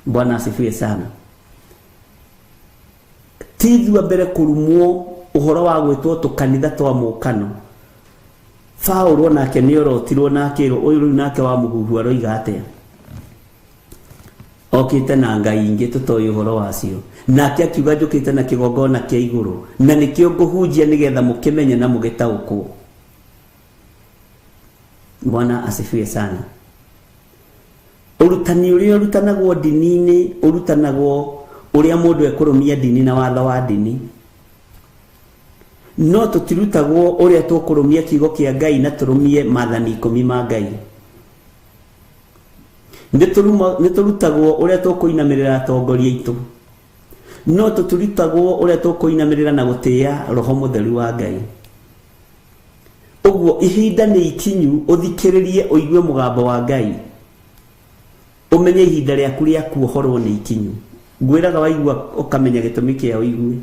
Bwana asifiwe sana. Ti ithuĩ a mbere kũrumwo ũhoro wa gwĩtwo tũkanitha twa mũkano. Paulo nake nĩ orotirwo na akĩrwo ũyũ rĩu nake wa mũhuhu aroiga atĩa, okĩte na ngai ingĩ tũtoĩ ũhoro wacio. Nake akiuga njũkĩte na kĩgongona kĩa igũrũ, na nĩkĩo ngũhunjia nĩgetha mũkĩmenye na mũgĩtaũkwo. Bwana asifiwe sana. Ũrutani ũrĩa ũrutanagwo ndini-inĩ ũrutanagwo ũrĩa mũndũ ekũrũmia ndini na watho wa ndini. No tũtirutagwo ũrĩa tũkũrũmia kiugo kĩa Ngai na tũrũmie maathani 10 ma Ngai. Nĩ tũrutagwo ũrĩa tũkũinamĩrĩra atongoria aitũ, no tũtirutagwo ũrĩa tũkũinamĩrĩra na gũtĩĩa Roho Mũtheru wa Ngai. Ũguo ihinda nĩ ikinyu ũthikĩrĩrie ũigue mũgambo wa Ngai, ũmenye ihinda rĩaku rĩa kuohorwo nĩ ikinyu. Ngwĩraga waigua ũkamenya gĩtũmi kĩa ũigue,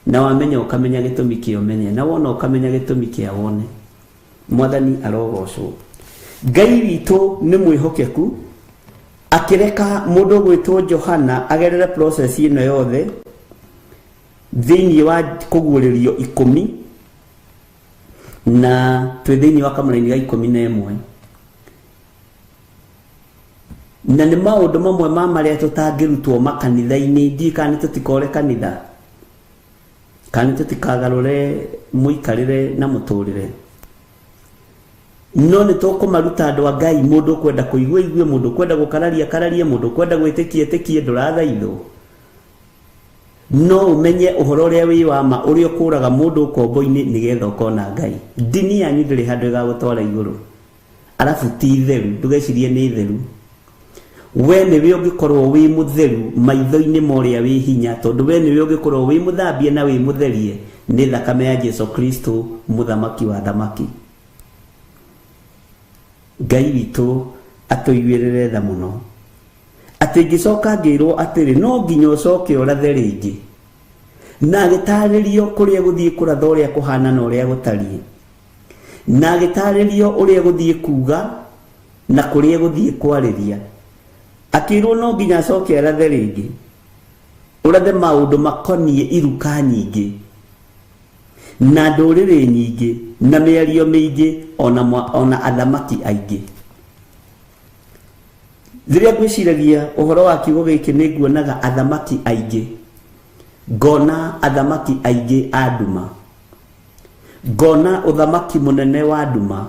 na wamenya ũkamenya gĩtũmi kĩa ũmenye, na wona ũkamenya gĩtũmi kĩa wone. Mwathani arogocwo. Ngai witũ nĩ mwĩhokeku, akĩreka mũndũ ũgwĩtwo Johana agerere process ĩno yothe thĩinĩ wa kũguũrĩrio 10, na twĩ thĩinĩ wa kamũraini ga 11. Na nĩ maũndũ mamwe ma marĩa tũtangĩrutwo makanitha-inĩ. Ndiũĩ kana nĩ tũtikore kanitha, kana nĩ tũtikagarũre mũikarĩre na mũtũrĩre, no nĩ tũkũmaruta andũ a Ngai. Mũndũ ũkwenda kũigua igue, mũndũ ũkwenda gũkararia kararie, mũndũ ũkwenda gwĩtĩkia ĩtĩkie, ndũrathaithwo. No ũmenye ũhoro ũrĩa wĩ wa ma, ũrĩa ũkũraga mũndũ ũkombo-inĩ nĩgetha ũkona Ngai. Ndini yanyu ndĩrĩ handũ ĩgagũtwara igũrũ, arabu ti theru, ndũgecirie nĩ theru. We nĩwe ũngĩkorwo wĩ mũtheru maitho-inĩ ma ũrĩa wĩ hinya, tondũ we nĩwe ũngĩkorwo wĩ mũthambie na wĩ mũtherie nĩ thakame ya Jesu Kristo, mũthamaki wa thamaki. Ngai witũ atũiguĩrĩre tha mũno, atĩ ngĩcoka ngĩrwo atĩrĩ, no nginya ũcoke ũrathe rĩngĩ. Na agĩtarĩrio kũrĩa gũthiĩ kũratha ũrĩa kũhana na ũrĩa gũtariĩ, na agĩtarĩrio ũrĩa gũthiĩ kuga na kũrĩa gũthiĩ kwarĩria. Akĩrwo no nginya acoke arathe rĩngĩ, ũrathe maũndũ makoniĩ iruka nyingĩ na ndũrĩrĩ nyingĩ na mĩario mĩingĩ, ona athamaki aingĩ. Rĩrĩa ngwĩciragia ũhoro wa kiugo gĩkĩ, nĩ nguonaga athamaki aingĩ, ngona athamaki aingĩ a nduma, ngona ũthamaki mũnene wa nduma,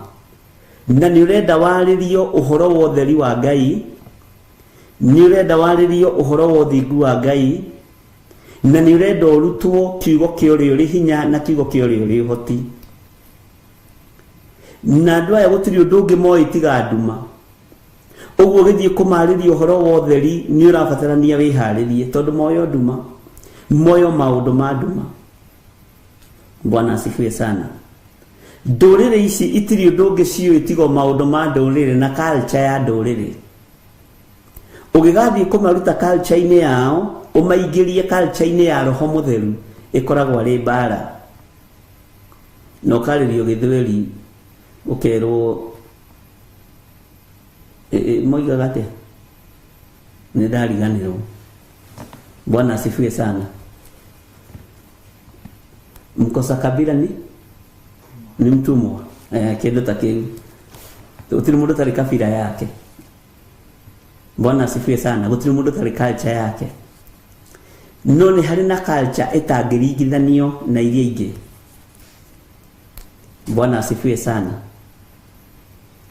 na nĩ ũrenda warĩrio ũhoro wa ũtheri wa Ngai, nĩ ũrenda warĩrio ũhoro wa ũthingu wa Ngai, na nĩ ũrenda ũrutwo kiugo kĩa ũrĩa ũrĩ hinya na kiugo kĩa ũrĩa ũrĩ ũhoti. Na andũ aya gũtirĩ ũndũ ũngĩ moĩ tiga nduma. Ũguo ũgĩthiĩ kũmarĩria ũhoro wa ũtheri nĩ ũrabatarania wĩharĩrie, tondũ moyo nduma, moyo maũndũ ma nduma. Bwana asifiwe sana. Ndũrĩrĩ ici itirĩ ũndũ ũngĩ ciũĩ tiga maũndũ ma ndũrĩrĩ na culture ya ndũrĩrĩ. Ũgĩgathiĩ kũmaruta culture-inĩ yao, ũmaingĩrie culture-inĩ ya Roho Mũtheru, ĩkoragwo arĩ mbara. Na ũkarĩrio gĩthweri, ũkerwo moigaga atĩa? Nĩ ndariganĩrwo. Bwana asifiwe sana. Mkosa kabila ni mtumwa, kĩndũ ta kĩu. Gũtirĩ mũndũ ũtarĩ kabira yake. Bwana asifiwe sana. Gũtirĩ mũndũ ũtarĩ culture yake, no nĩ harĩ na culture ĩtangĩringithanio na iria ingĩ. Bwana asifiwe sana.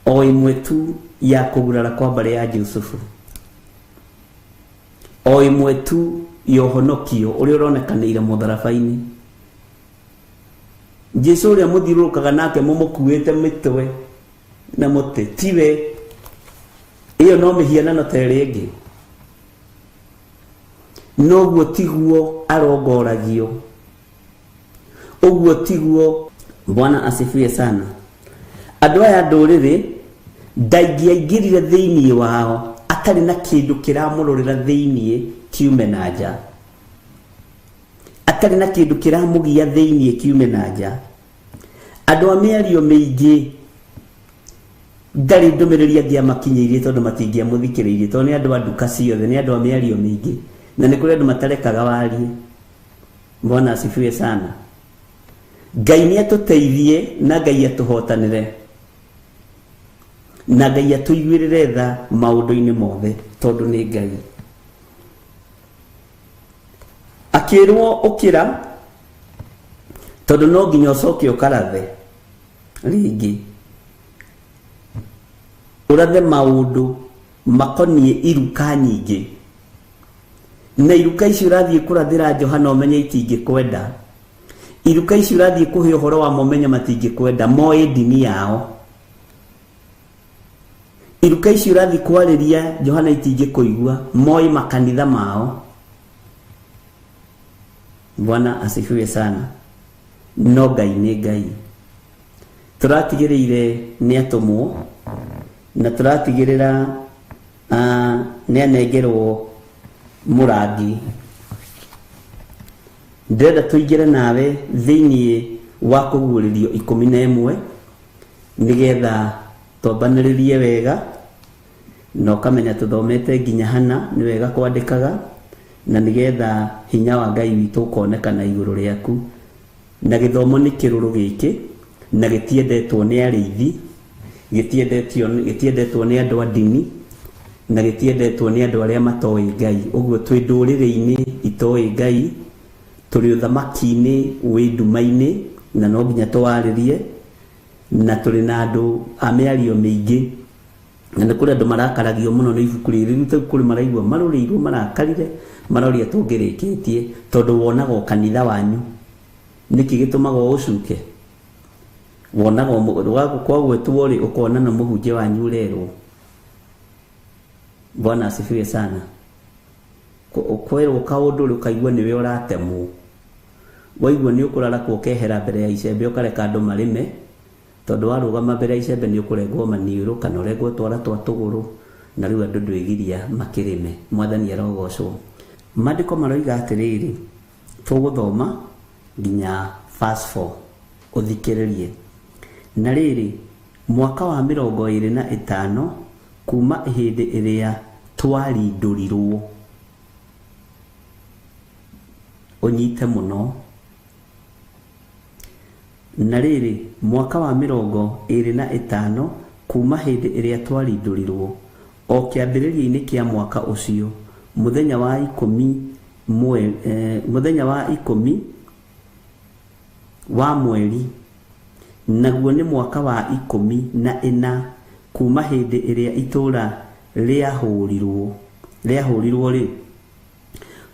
O ĩmwe tu ya kũgurara kwa mbarĩ ya Jusufu, o ĩmwe tu ya ũhonokio ũrĩa ũronekanĩire mũtharaba-inĩ. Jesu ũrĩa mũthiũrũrũkaga nake mũmũkuĩte mĩtwe na mũtĩ, tiwe. Ĩyo no mĩhianano ta ĩrĩa ĩngĩ. Noguo tiguo arongoragio, ũguo tiguo. Bwana asifiwe sana. Andũ aya ndũrĩrĩ ndaingĩaingĩrire thĩinĩ wao atarĩ na kĩndũ kĩramũrũrĩra thĩinĩ kiume na nja, atarĩ na kĩndũ kĩramũgia thĩinĩ kiume na nja. Andũ a mĩario mĩingĩ ndarĩ ndũmĩrĩri angĩamakinyĩirie, tondũ matingĩamũthikĩrĩirie, tondũ nĩ andũ a nduka ciothe, nĩ andũ a mĩario mĩingĩ, na nĩ kũrĩ andũ matarekaga warie. Bwana asifiwe sana. Ngai nĩ atũteithie, na Ngai atũhotanĩre, na Ngai atũiguĩrĩre tha maũndũ-inĩ mothe, tondũ nĩ Ngai. Akĩrwo ũkĩra, tondũ no nginya ũcoke ũkarathe rĩngĩ, ũrathe maũndũ makoniĩ iruka nyingĩ. Na iruka ici ũrathiĩ kũrathĩra Johana, ũmenye itingĩkwenda. Iruka ici ũrathiĩ kũhe ũhoro wa momenye matingĩkwenda, moĩ ndini yao. Iruka ici ũrathiĩ kwarĩria Johana itingĩkũigua, moĩ makanitha mao. Bwana asifiwe sana. No Ngai nĩ Ngai. Tũratigĩrĩire nĩ atũmwo na tũratigĩrĩra nĩ anengerwo mũrangi. Ndĩrenda tũingĩre nawe thĩinĩ wa kũguũrĩrio 11 nĩgetha twambanĩrĩrie wega na ũkamenya tũthomete nginya hana, nĩ wega kwandĩkaga, na nĩgetha hinya wa Ngai witũ ũkonekana igũrũ rĩaku. Na gĩthomo nĩ kĩrũrũ gĩkĩ na gĩtiendetwo nĩ arĩithi, gĩtiendetwo nĩ andũ a ndini, na gĩtiendetwo nĩ andũ arĩa matoĩ Ngai. Ũguo twĩ ndũrĩrĩ-inĩ itoĩ Ngai, tũrĩ ũthamaki-inĩ wĩ nduma-inĩ, na no nginya tũwarĩrie, na tũrĩ na andũ a mĩario mĩingĩ, na nĩ kũrĩ andũ marakaragio mũno nĩ ibuku rĩrĩ. Rĩu ta kũrĩ maraigua marũrĩirwo, marakarire, maroria tũngĩrĩkĩtie, tondũ wonaga o kanitha wanyu. Nĩkĩ gĩtũmaga ũcuke? Wonaga kwagwetwo rĩ, ũkona na mũhunjia wanyu ũrerwo. Bwana asifiwe sana. Kwerwo kaũndũ rĩ, ũkaigua nĩwe ũratemwo. Waigua nĩ ũkũrarakwo ũkehera mbere ya icembe ũkareka andũ marĩme, tondũ warũgama mbere ya icembe nĩ ũkũrengwo maniũrũ kana ũrengwo twara twa tũgũrũ, na rĩu andũ ndwĩgiria makĩrĩme. Mwathani arogocwo. Maandĩko maroiga atĩrĩrĩ, tũgũthoma nginya verse 4, ũthikĩrĩrie. Na rĩrĩ, mwaka wa 25 kuma hĩndĩ ĩrĩa twarindũrirwo, ũnyite mũno. Na rĩrĩ, mwaka wa 25 kuma hĩndĩ ĩrĩa twarindũrirwo, o kĩambĩrĩria-inĩ kĩa mwaka ũcio, mũthenya wa 10 mũthenya wa 10 wa mweri, naguo nĩ mwaka wa 14 kuma hĩndĩ ĩrĩa itũũra rĩahũrirwo rĩ,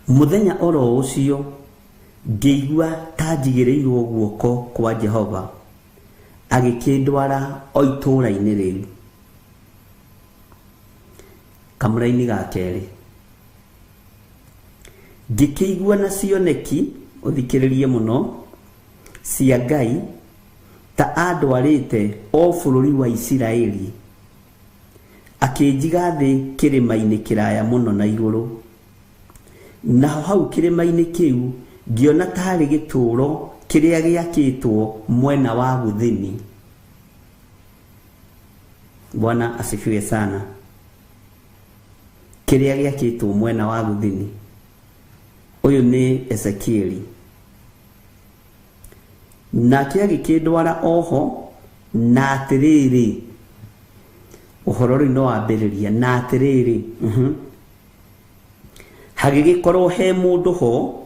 mũthenya oro ũcio ngĩigua ta njigĩrĩirwo guoko kwa Jehova, agĩkĩndwara o itũũra-inĩ rĩu. Kamũra-inĩ ga kerĩ ngĩkĩigua na cioneki, ũthikĩrĩrie mũno, cia Ngai ta andwarĩte o bũrũri wa Isiraeli, akĩnjiga thĩ kĩrĩma-inĩ kĩraya mũno na igũrũ. Naho hau kĩrĩma-inĩ kĩu ngĩona tarĩ gĩtũũro kĩrĩa gĩakĩtwo mwena wa gũthini. Bwana asifiwe sana. Kĩrĩa gĩakĩtwo mwena wa gũthini. Ũyũ nĩ Ezekieli. Nake agĩkĩndwara oho, na atĩrĩrĩ, ũhoro rĩu no wambĩrĩria, na atĩrĩrĩ, hagĩgĩkorwo he mũndũ ho,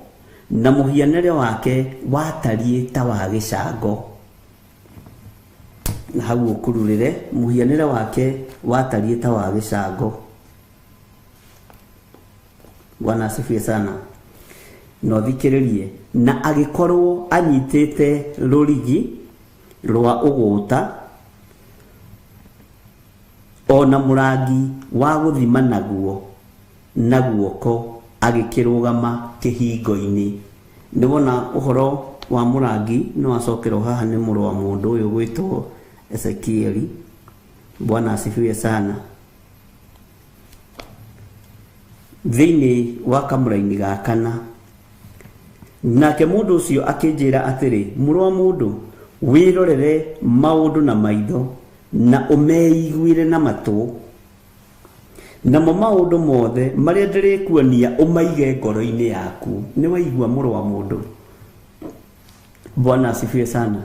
na mũhianĩre wake watariĩ ta wa gĩcango. Na hau ũkururĩre, mũhianĩre wake watariĩ ta wa gĩcango. Bwana asifiwe sana. Na ũthikĩrĩrie, na agĩkorwo anyitĩte rũrigi rwa ũgũta ona mũrangi wa gũthima naguo na guoko, agĩkĩrũgama kĩhingo-inĩ. Nĩ wona ũhoro wa mũrangi nĩ wacokerwo haha nĩ mũrũ wa mũndũ ũyũ gwĩtwo Ezekieli. Bwana asifiwe sana. Thĩinĩ wa kamũra-inĩ ga kana, nake mũndũ ũcio akĩnjĩra atĩrĩ, mũrũ wa mũndũ, wĩrorere maũndũ na maitho na ũmeiguĩre na matũ, namo maũndũ mothe marĩa ndĩrĩkuonia ũmaige ngoro-inĩ yaku. Nĩ waigua mũrũ wa mũndũ? Bwana asifiwe sana.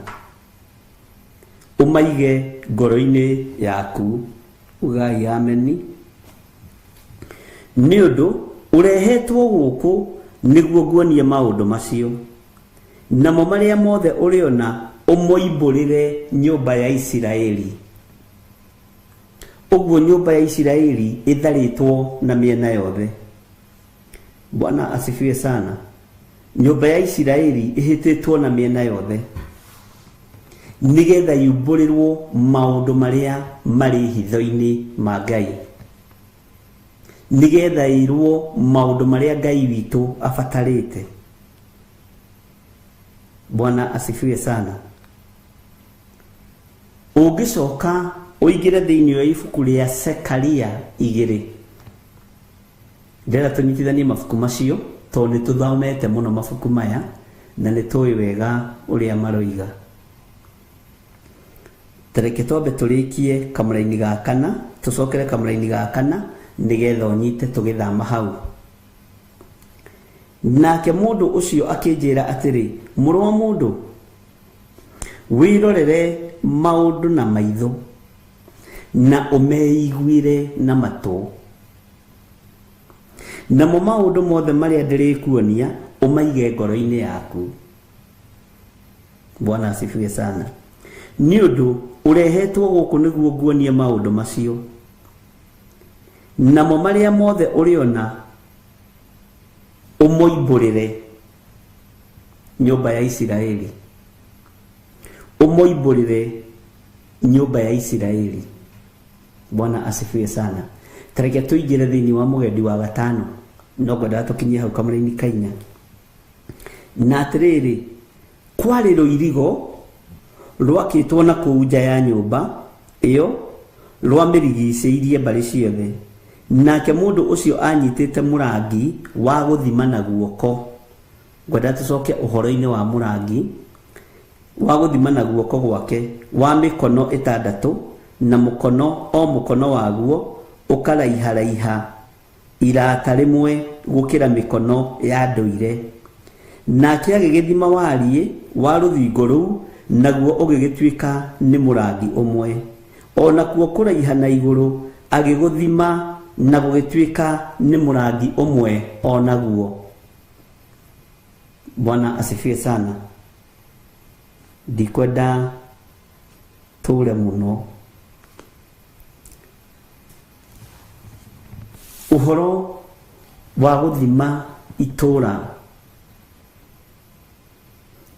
Ũmaige ngoro-inĩ yaku. Ugai ameni. Nĩ ũndũ ũrehetwo gũkũ nĩguo nguonie maũndũ macio, namo marĩa mothe ũrĩona ũmoimbũrĩre nyũmba ya Isiraeli. Ũguo nyũmba ya Isiraeli ĩtharĩtwo na mĩena yothe. Bwana asifiwe sana. Nyũmba ya Isiraeli ĩhĩtĩtwo na mĩena yothe nĩgetha yumbũrĩrwo maũndũ marĩa marĩ hitho-inĩ ma Ngai, nĩgetha ĩrwo maũndũ marĩa Ngai witũ abatarĩte. Bwana asifiwe sana. Ũngĩcoka ũingĩre thĩinĩ wa ibuku rĩa Sekaria 2, ndĩrenda tũnyitithanie mabuku macio tondũ nĩ tũthomete mũno mabuku maya na nĩ tũĩ wega ũrĩa maroiga. Tareke twambe tũrĩkie kamũraini ga kana, tũcokere kamũraini ga kana nĩgetha ũnyite tũgĩthama hau. Nake mũndũ ũcio akĩnjĩra atĩrĩ, mũrũ wa mũndũ, wĩrorere maũndũ na maitho na ũmeiguĩre na matũ, namo maũndũ mothe marĩa ndĩrĩkuonia ũmaige ngoro-inĩ yaku. Bwana asifiwe sana. Nĩ ũndũ ũrehetwo gũkũ nĩguo nguonie maũndũ macio, namo marĩa mothe ũrĩona ũmoimbũrĩre nyũmba ya Isiraeli, ũmoimbũrĩre nyũmba ya Isiraeli. Bwana asifiwe sana. Tareke tũingĩre thĩinĩ wa mũgendi wa gatano, no ngwendaga tũkinyie hau kamũraini kainya. Na atĩrĩrĩ, kwarĩ rũirigo rwakĩtwo na kũu nja ya nyũmba ĩyo rwamĩrigicĩirie mbarĩ ciothe. Nake mũndũ ũcio anyitĩte mũrangi wa gũthima na guoko. Ngwenda tũcoke ũhoro-inĩ wa mũrangi wa gũthima na guoko gwake wa mĩkono 6, na mũkono o mũkono waguo ũkaraiharaiha irata rĩmwe gũkĩra mĩkono ya ndũire. Nake agĩgĩthima wariĩ wa rũthingo rũu, naguo ũgĩgĩtuĩka nĩ mũrangi ũmwe. O nakuo kũraiha na igũrũ agĩgũthima na gũgĩtuĩka nĩ mũrangi ũmwe o naguo. Bwana asifiwe sana. Ndikwenda tũre mũno. Ũhoro wa gũthima itũra,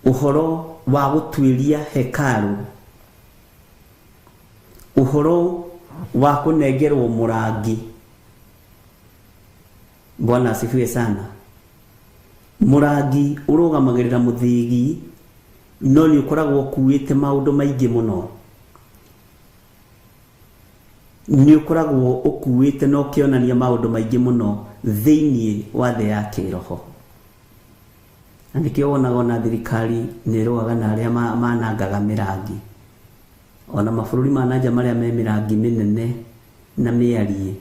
ũhoro wa gũtuĩria hekarũ, ũhoro wa kũnengerwo mũrangi. Bwana asifiwe sana. Mũrangi ũrũgamagĩrĩra mũthĩgi, no nĩ ũkoragwo ũkuĩte maũndũ maingĩ mũno. Nĩ ũkoragwo ũkuĩte na ũkĩonania maũndũ maingĩ mũno thĩinĩ wa thĩ ya kĩroho. Na nĩkĩo wonaga ona thirikari nĩ ĩrũaga na arĩa manangaga mĩrangi. Ona mabũrũri ma nanja marĩa me mĩrangi mĩnene na mĩariĩ,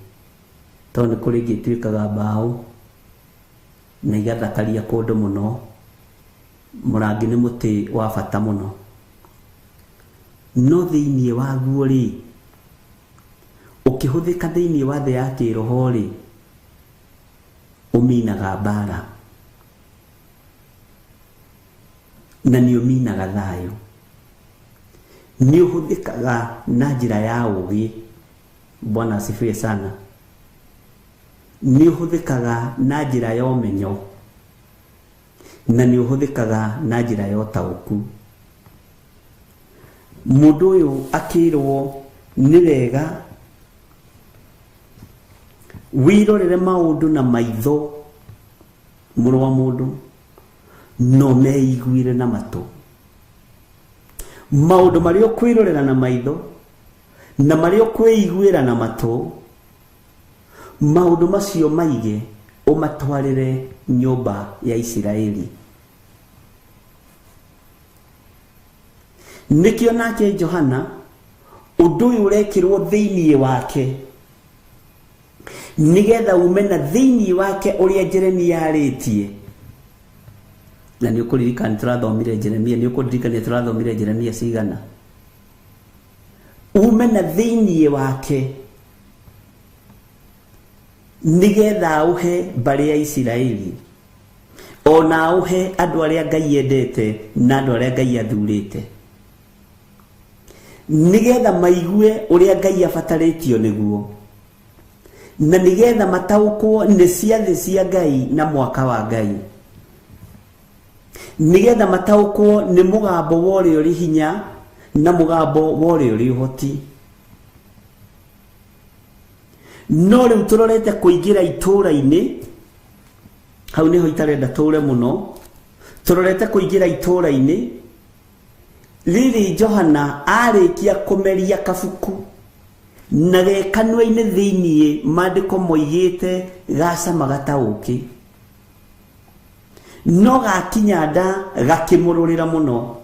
tondũ nĩ kũrĩ ĩngĩ ĩtuĩkaga mbaũ na igathakaria kũndũ mũno. Mũrangi nĩ mũtĩ wa bata mũno, no thĩinĩ waguo rĩ, ũkĩhũthĩka thĩinĩ wa thĩ ya kĩroho rĩ, ũminaga mbara na nĩ ũminaga thayũ. Nĩ ũhũthĩkaga na njĩra ya ũũgĩ. Bwana asifiwe sana. Nĩ ũhũthĩkaga na njĩra ya ũmenyo na nĩ ũhũthĩkaga na njĩra ya ũtaũku. Mũndũ ũyũ akĩrwo nĩ wega wĩrorere maũndũ na maitho, mũrũ wa mũndũ, no meiguire na matũ. Maũndũ marĩa ũkwĩrorera na maitho na marĩa ũkwĩiguĩra na matũ, maũndũ macio maige ũmatwarĩre nyũmba ya Isiraeli. Nĩkĩo nake Johana ũndũ ũyũ ũrekĩrwo thĩinĩ wake nĩgetha ume na thĩinĩ wake ũrĩa Jeremia arĩtie. Na nĩ ũkũririkana tũrathomire Jeremia, nĩ ũkũririkana tũrathomire Jeremia cigana. Ume na thĩinĩ wake nĩgetha ũhe mbarĩ ya Isiraeli, ona ũhe andũ arĩa Ngai endete na andũ arĩa Ngai athurĩte, nĩgetha maigue ũrĩa Ngai abatarĩtio nĩguo, na nĩgetha mataũkwo nĩ ciathĩ cia Ngai na mwaka wa Ngai. Nĩgetha mataũkwo nĩ mũgambo wa ũrĩa ũrĩ hinya na mũgambo wa ũrĩa ũrĩ ũhoti. No rĩu tũrorete kũingĩra itũũra-inĩ, hau nĩho itarenda tũre mũno, tũrorete kũingĩra itũũra-inĩ rĩrĩ Johana arĩkia kũmeria kabuku na ge kanua-inĩ thĩiniĩ maandĩko moigĩte gacamaga ta ũkĩ, no gakinya nda gakĩmũrũrĩra mũno.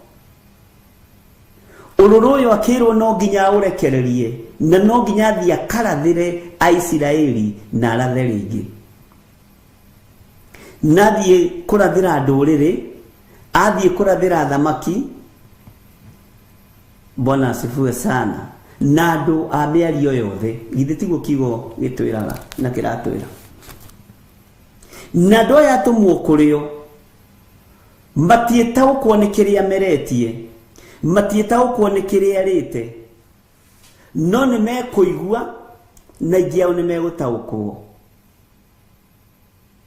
Ũrũrũ ũyũ akĩrwo no nginya aũrekererie na no nginya athiĩ akarathĩre Aisiraeli na arathe rĩngĩ, na athiĩ kũrathĩra ndũrĩrĩ, athiĩ kũrathĩra thamaki. Bwana asifiwe sana. Na andũ a mĩario yothe, githĩ tiguo kiugo gĩtwĩraga na kĩratwĩra? Na andũ aya atũmwo kũrĩo matiĩtaũkwo nĩ kĩrĩa meretie, matiĩtaũkwo nĩ kĩrĩa arĩte, no nĩ mekũigua na aingĩ ao nĩ megũtaũkwo,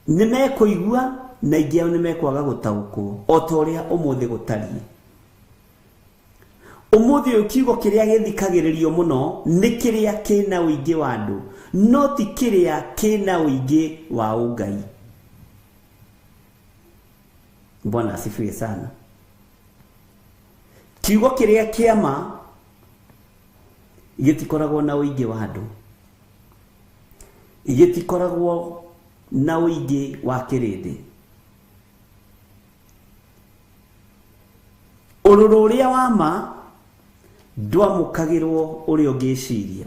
nĩ mekũigua na aingĩ ao nĩ mekwaga gũtaũkwo, o ta ũrĩa ũmũthĩ gũtariĩ. Ũmũthĩ ũyũ kiugo kĩrĩa gĩthikagĩrĩrio mũno nĩ kĩrĩa kĩna ũingĩ wa andũ, no ti kĩrĩa kĩna ũingĩ wa ũngai. Bwana asifiwe sana. Kiugo kĩrĩa kĩama gĩtikoragwo na ũingĩ wa andũ, gĩtikoragwo na ũingĩ wa kĩrĩndĩ. Ũrũrũ ũrĩa wa ma ndwamũkagĩrwo ũrĩa ũngĩciria,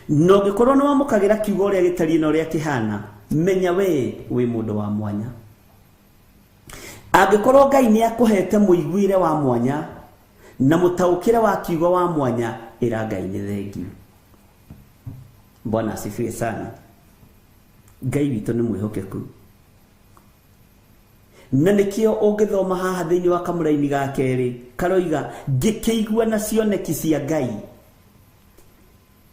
na ũngĩkorwo nĩ wamũkagĩra kiugo ũrĩa gĩtariĩ na ũrĩa kĩhana, menya we wĩ mũndũ wa mwanya. Angĩkorwo Ngai nĩ akũhete mũiguĩre wa mwanya na mũtaũkĩre wa kiugo wa mwanya, ĩra Ngai nĩ thengiũ. Bwana asifiwe sana. Ngai witũ nĩ mwĩhokeku, na nĩkĩo ũngĩthoma haha thĩinĩ wa kamũraini ga kerĩ karoiga ngĩkĩigua na cioneki cia Ngai.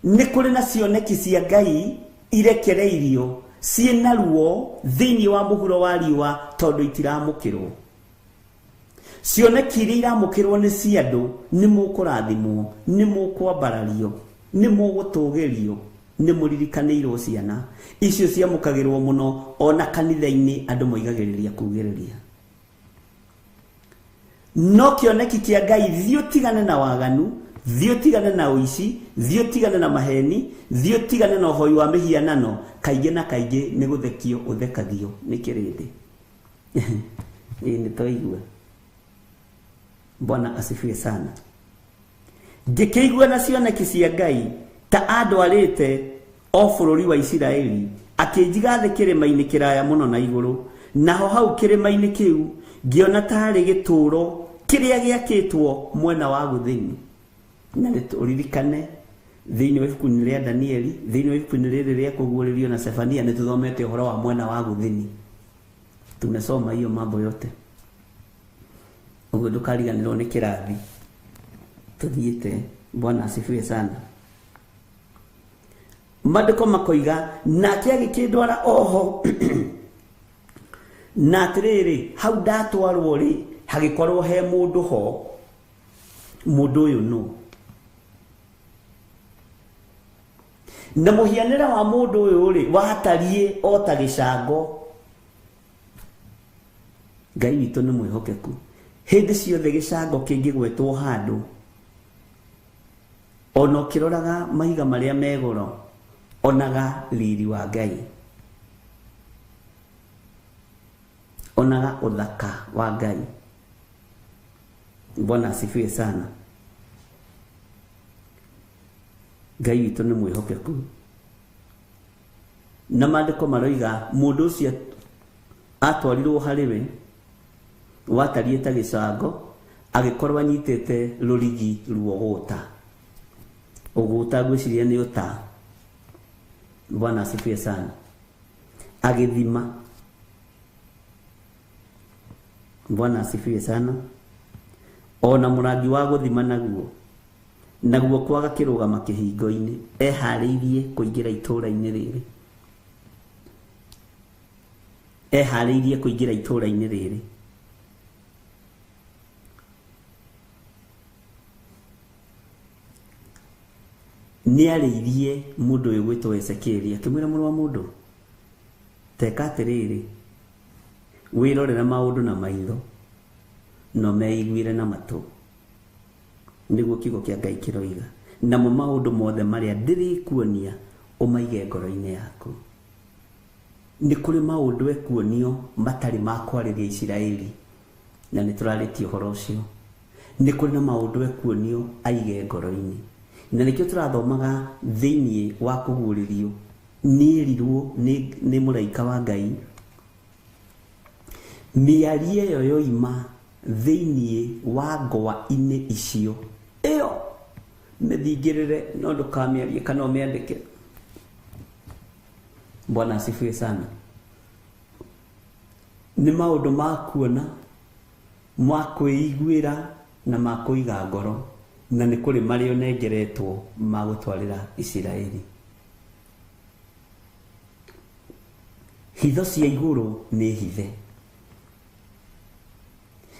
Nĩ kũrĩ na cioneki cia Ngai irekereirio ciĩna ruo thĩinĩ wa mũhuro wa riũa tondũ itiramũkĩrwo. Cioneki iria iramũkĩrwo nĩ cia andũ, nĩ mũkũrathimwo, nĩ mũkwambarario, nĩ mũgũtũgĩrio, nĩ mũririkanĩirwo ciana. Icio ciamũkagĩrwo mũno ona kanitha-inĩ andũ moigagĩrĩria kugĩrĩria. No kĩoneki kĩa Ngai, thiĩ ũtigane na waganu, thiĩ ũtigane na ũici, thiĩ ũtigane na maheni, thiĩ ũtigane na ũhoi wa mĩhianano, kaingĩ na kaingĩ nĩ gũthekio ũthekagio nĩ kĩrĩndĩ. Ĩĩ nĩ twaigua. Bwana asifiwe sana. Ngĩkĩigua na cioneki cia Ngai ta andwarĩte o bũrũri wa Isiraeli, akĩnjiga thĩ kĩrĩma-inĩ kĩraya mũno na igũrũ, naho hau kĩrĩma-inĩ kĩu ngĩona tarĩ gĩtũũro kĩrĩa gĩakĩtwo mwena wa gũthini. Na nĩ ũririkane thĩinĩ wa ibuku-inĩ rĩa Danieli, thĩinĩ wa ibuku-inĩ rĩrĩ rĩa kũguũrĩrio na Sefania, nĩ tũthomete ũhoro wa mwena wa gũthini. Tumesoma hiyo mambo yote. Ũguo ndũkariganĩrwo nĩ kĩrathi tũthiĩte. Bwana asifiwe sana. Maandĩko makoiga nake agĩkĩndwara oho na atĩrĩrĩ, hau ndatwarwo rĩ, hagĩkorwo he mũndũ ho. Mũndũ ũyũ nũ? Na mũhianĩre wa mũndũ ũyũ rĩ, watariĩ o ta gĩcango. Ngai witũ nĩ mwĩhokeku. Hĩndĩ ciothe gĩcango kĩngĩgwetwo handũ, ona ũkĩroraga mahiga marĩa me goro, onaga riri wa Ngai, onaga ũthaka wa Ngai. Bwana asifiwe sana. Ngai witũ nĩ mwĩhokeku. Na maandĩko maroiga mũndũ ũcio atwarirwo harĩ we watariĩ ta gĩcango, agĩkorwo anyitĩte rũrigi ruogũta. Ũgũta ngwĩciria nĩ ũta. Bwana asifiwe sana. Agĩthima. Bwana asifiwe sana. Ona mũrangi wa gũthima naguo, naguo kwaga kĩrũgama kĩhingo-inĩ, eharĩirie kũingĩra itũũra-inĩ rĩrĩ. Eharĩirie kũingĩra itũũra-inĩ rĩrĩ. Nĩ arĩirie mũndũ ũyũ gwĩtwo Ezekieli akĩmwĩra mũrũ wa mũndũ teka atĩrĩrĩ wĩrorera maũndũ na maitho no meiguire na matũ nĩguo kiugo kĩa Ngai kĩroiga namo maũndũ mothe marĩa ndĩrĩkuonia ũmaige ngoro-inĩ yaku. Nĩ kũrĩ maũndũ ekuonio matarĩ ma kwarĩria Isiraeli na nĩ tũrarĩtie ũhoro ũcio. Nĩ kũrĩ na maũndũ ekuonio aige ngoro-inĩ na nĩkĩo tũrathomaga thĩinĩ wa kũguũrĩrio nĩerirwo nĩ mũraika wa Ngai mĩario ĩyo yoima thĩinĩ wa ngwa-inĩ icio ĩyo mĩthingĩrĩre no ndũkamĩarie kana ũmĩandĩke. Bwana asifiwe sana. Nĩ maũndũ ma kuona ma kwĩiguĩra na ma kũiga ngoro na nĩ kũrĩ marĩa ũnengeretwo ma gũtwarĩra Isiraeli. Hitho cia igũrũ nĩ hithe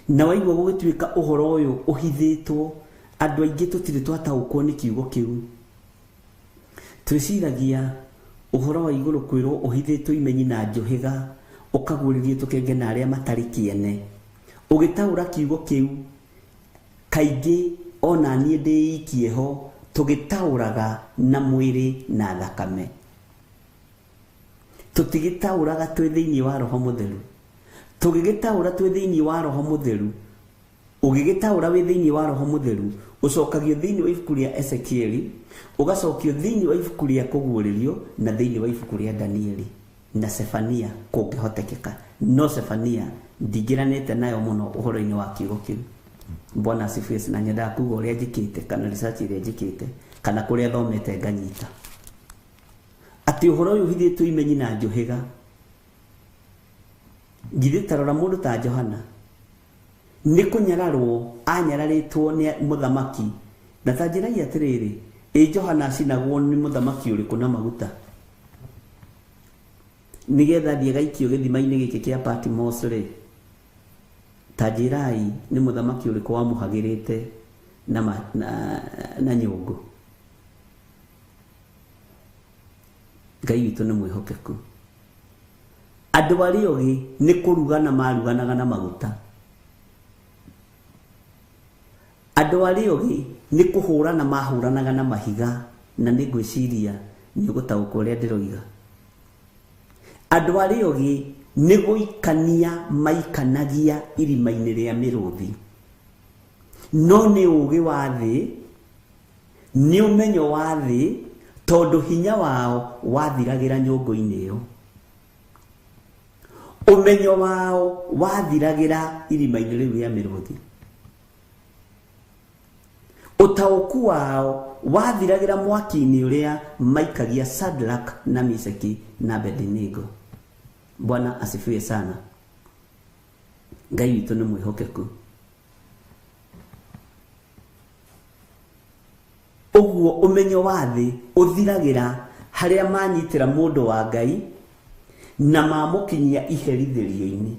na waigua gũgĩtuĩka ũhoro ũyũ ũhithĩtwo andũ aingĩ tũtirĩ twataũkwo nĩ kiugo kĩu. Twĩciragia ũhoro wa igũrũ kwĩrwo ũhithĩtwo imenyi na njũhĩga ũkaguũrĩrio tũkenge na arĩa matarĩ kĩene. Ũgĩtaũra kiugo kĩu kaingĩ ona niĩ ndĩikie ho tũgĩtaũraga na mwĩrĩ na thakame tũtigĩtaũraga twĩ thĩinĩ wa Roho Mũtheru. Tũgĩgĩtaũra twĩ thĩinĩ wa Roho Mũtheru ũgĩgĩtaũra wĩ thĩinĩ wa Roho Mũtheru ũcokagio thĩinĩ wa ibuku rĩa Ezekieli ũgacokio thĩinĩ wa ibuku rĩa Kũguũrĩrio na thĩinĩ wa ibuku rĩa Danieli na Sefania kũngĩhotekeka. No Sefania ndingĩranĩte nayo mũno ũhoro-inĩ wa kiugo kĩu. Bwana asifiwe. Na nyendaga kuga ũrĩa njĩkĩte kana research ĩrĩa njĩkĩte kana kũrĩa thomete nganyita atĩ ũhoro ũyũ ũhithĩtwo imenyi na njũhĩga. Githĩ ta rora mũndũ ta Johana nĩ kũnyararwo anyararĩtwo nĩ mũthamaki na ta njĩrai atĩrĩrĩ ĩ Johana acinagwo nĩ mũthamaki ũrĩkũ na maguta nĩgetha thiĩ gaikio gĩthima-inĩ gĩkĩ kĩa Patmos rĩ ta njĩrai nĩ mũthamaki ũrĩkũ wamũhagĩrĩte na nyũngũ. Ngai witũ nĩ mwĩhokeku. Andũ arĩa ogĩ nĩ kũrugana maruganaga na maguta. Andũ arĩa ogĩ nĩ kũhũrana mahũranaga na mahiga na nĩ ngwĩciria nĩ ũgũtaũkwo ũrĩa ndĩroiga. Andũ arĩa ogĩ nĩ gũikania maikanagia irima-inĩ rĩa mĩrũthi no nĩ ũũgĩ wa thĩ nĩ ũmenyo wa thĩ tondũ hinya wao wathiragĩra nyũngũ-inĩ ĩyo. Ũmenyo wao wathiragĩra irima-inĩ rĩu rĩa mĩrũthi. Ũtaũku wao wathiragĩra mwaki-inĩ ũrĩa maikagia Shadrach na Meshaki na Abednego. Bwana asifiwe sana. Ngai witũ nĩ mwĩhokeku. Ũguo ũmenyo wa thĩ ũthiragĩra harĩa manyitĩra mũndũ wa Ngai na mamũkinyia iherithĩrio-inĩ.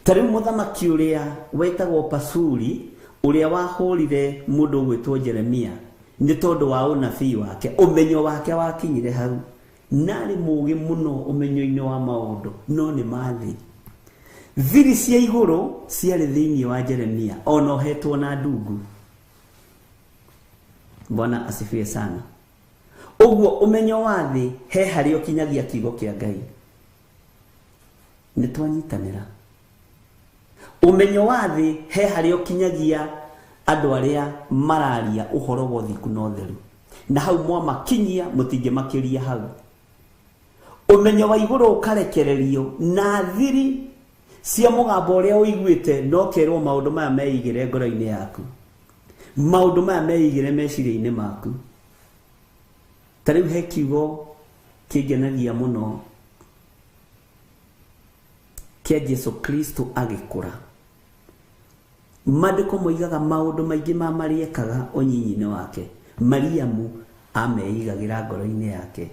Ta rĩu mũthamaki ũrĩa wetagwo Pasuri ũrĩa wahũrire mũndũ ũgwĩtwo Jeremia nĩ tondũ wa ũnabii wake ũmenyo wake wakinyire hau narĩ mũũgĩ mũno ũmenyo-inĩ wa maũndũ no nĩ ma thĩ. Thiri cia igũrũ ciarĩ thĩinĩ wa Jeremia ona ohetwo na ndungu. Bwana asifiwe sana. Ũguo ũmenyo wa thĩ he harĩa ũkinyagia kiugo kĩa Ngai. Nĩ twanyitanĩra. Ũmenyo wa thĩ he harĩa ũkinyagia andũ arĩa mararia ũhoro wa ũthingu na ũtheru na hau mwamakinyia mũtingĩmakĩria hau. Ũmenyo wa igũrũ ũkarekererio na thiri cia mũgambo ũrĩa ũiguĩte no kerwo maũndũ maya meigĩre ngoro-inĩ yaku maũndũ maya meigĩre meciria-inĩ maku. Ta rĩu he kiugo kĩngenagia mũno kĩa Jesu Kristo agĩkũra. Maandĩko moigaga maũndũ maingĩ ma marĩa ekaga ũnyinyi-inĩ wake Mariamu ameigagĩra ngoro-inĩ yake.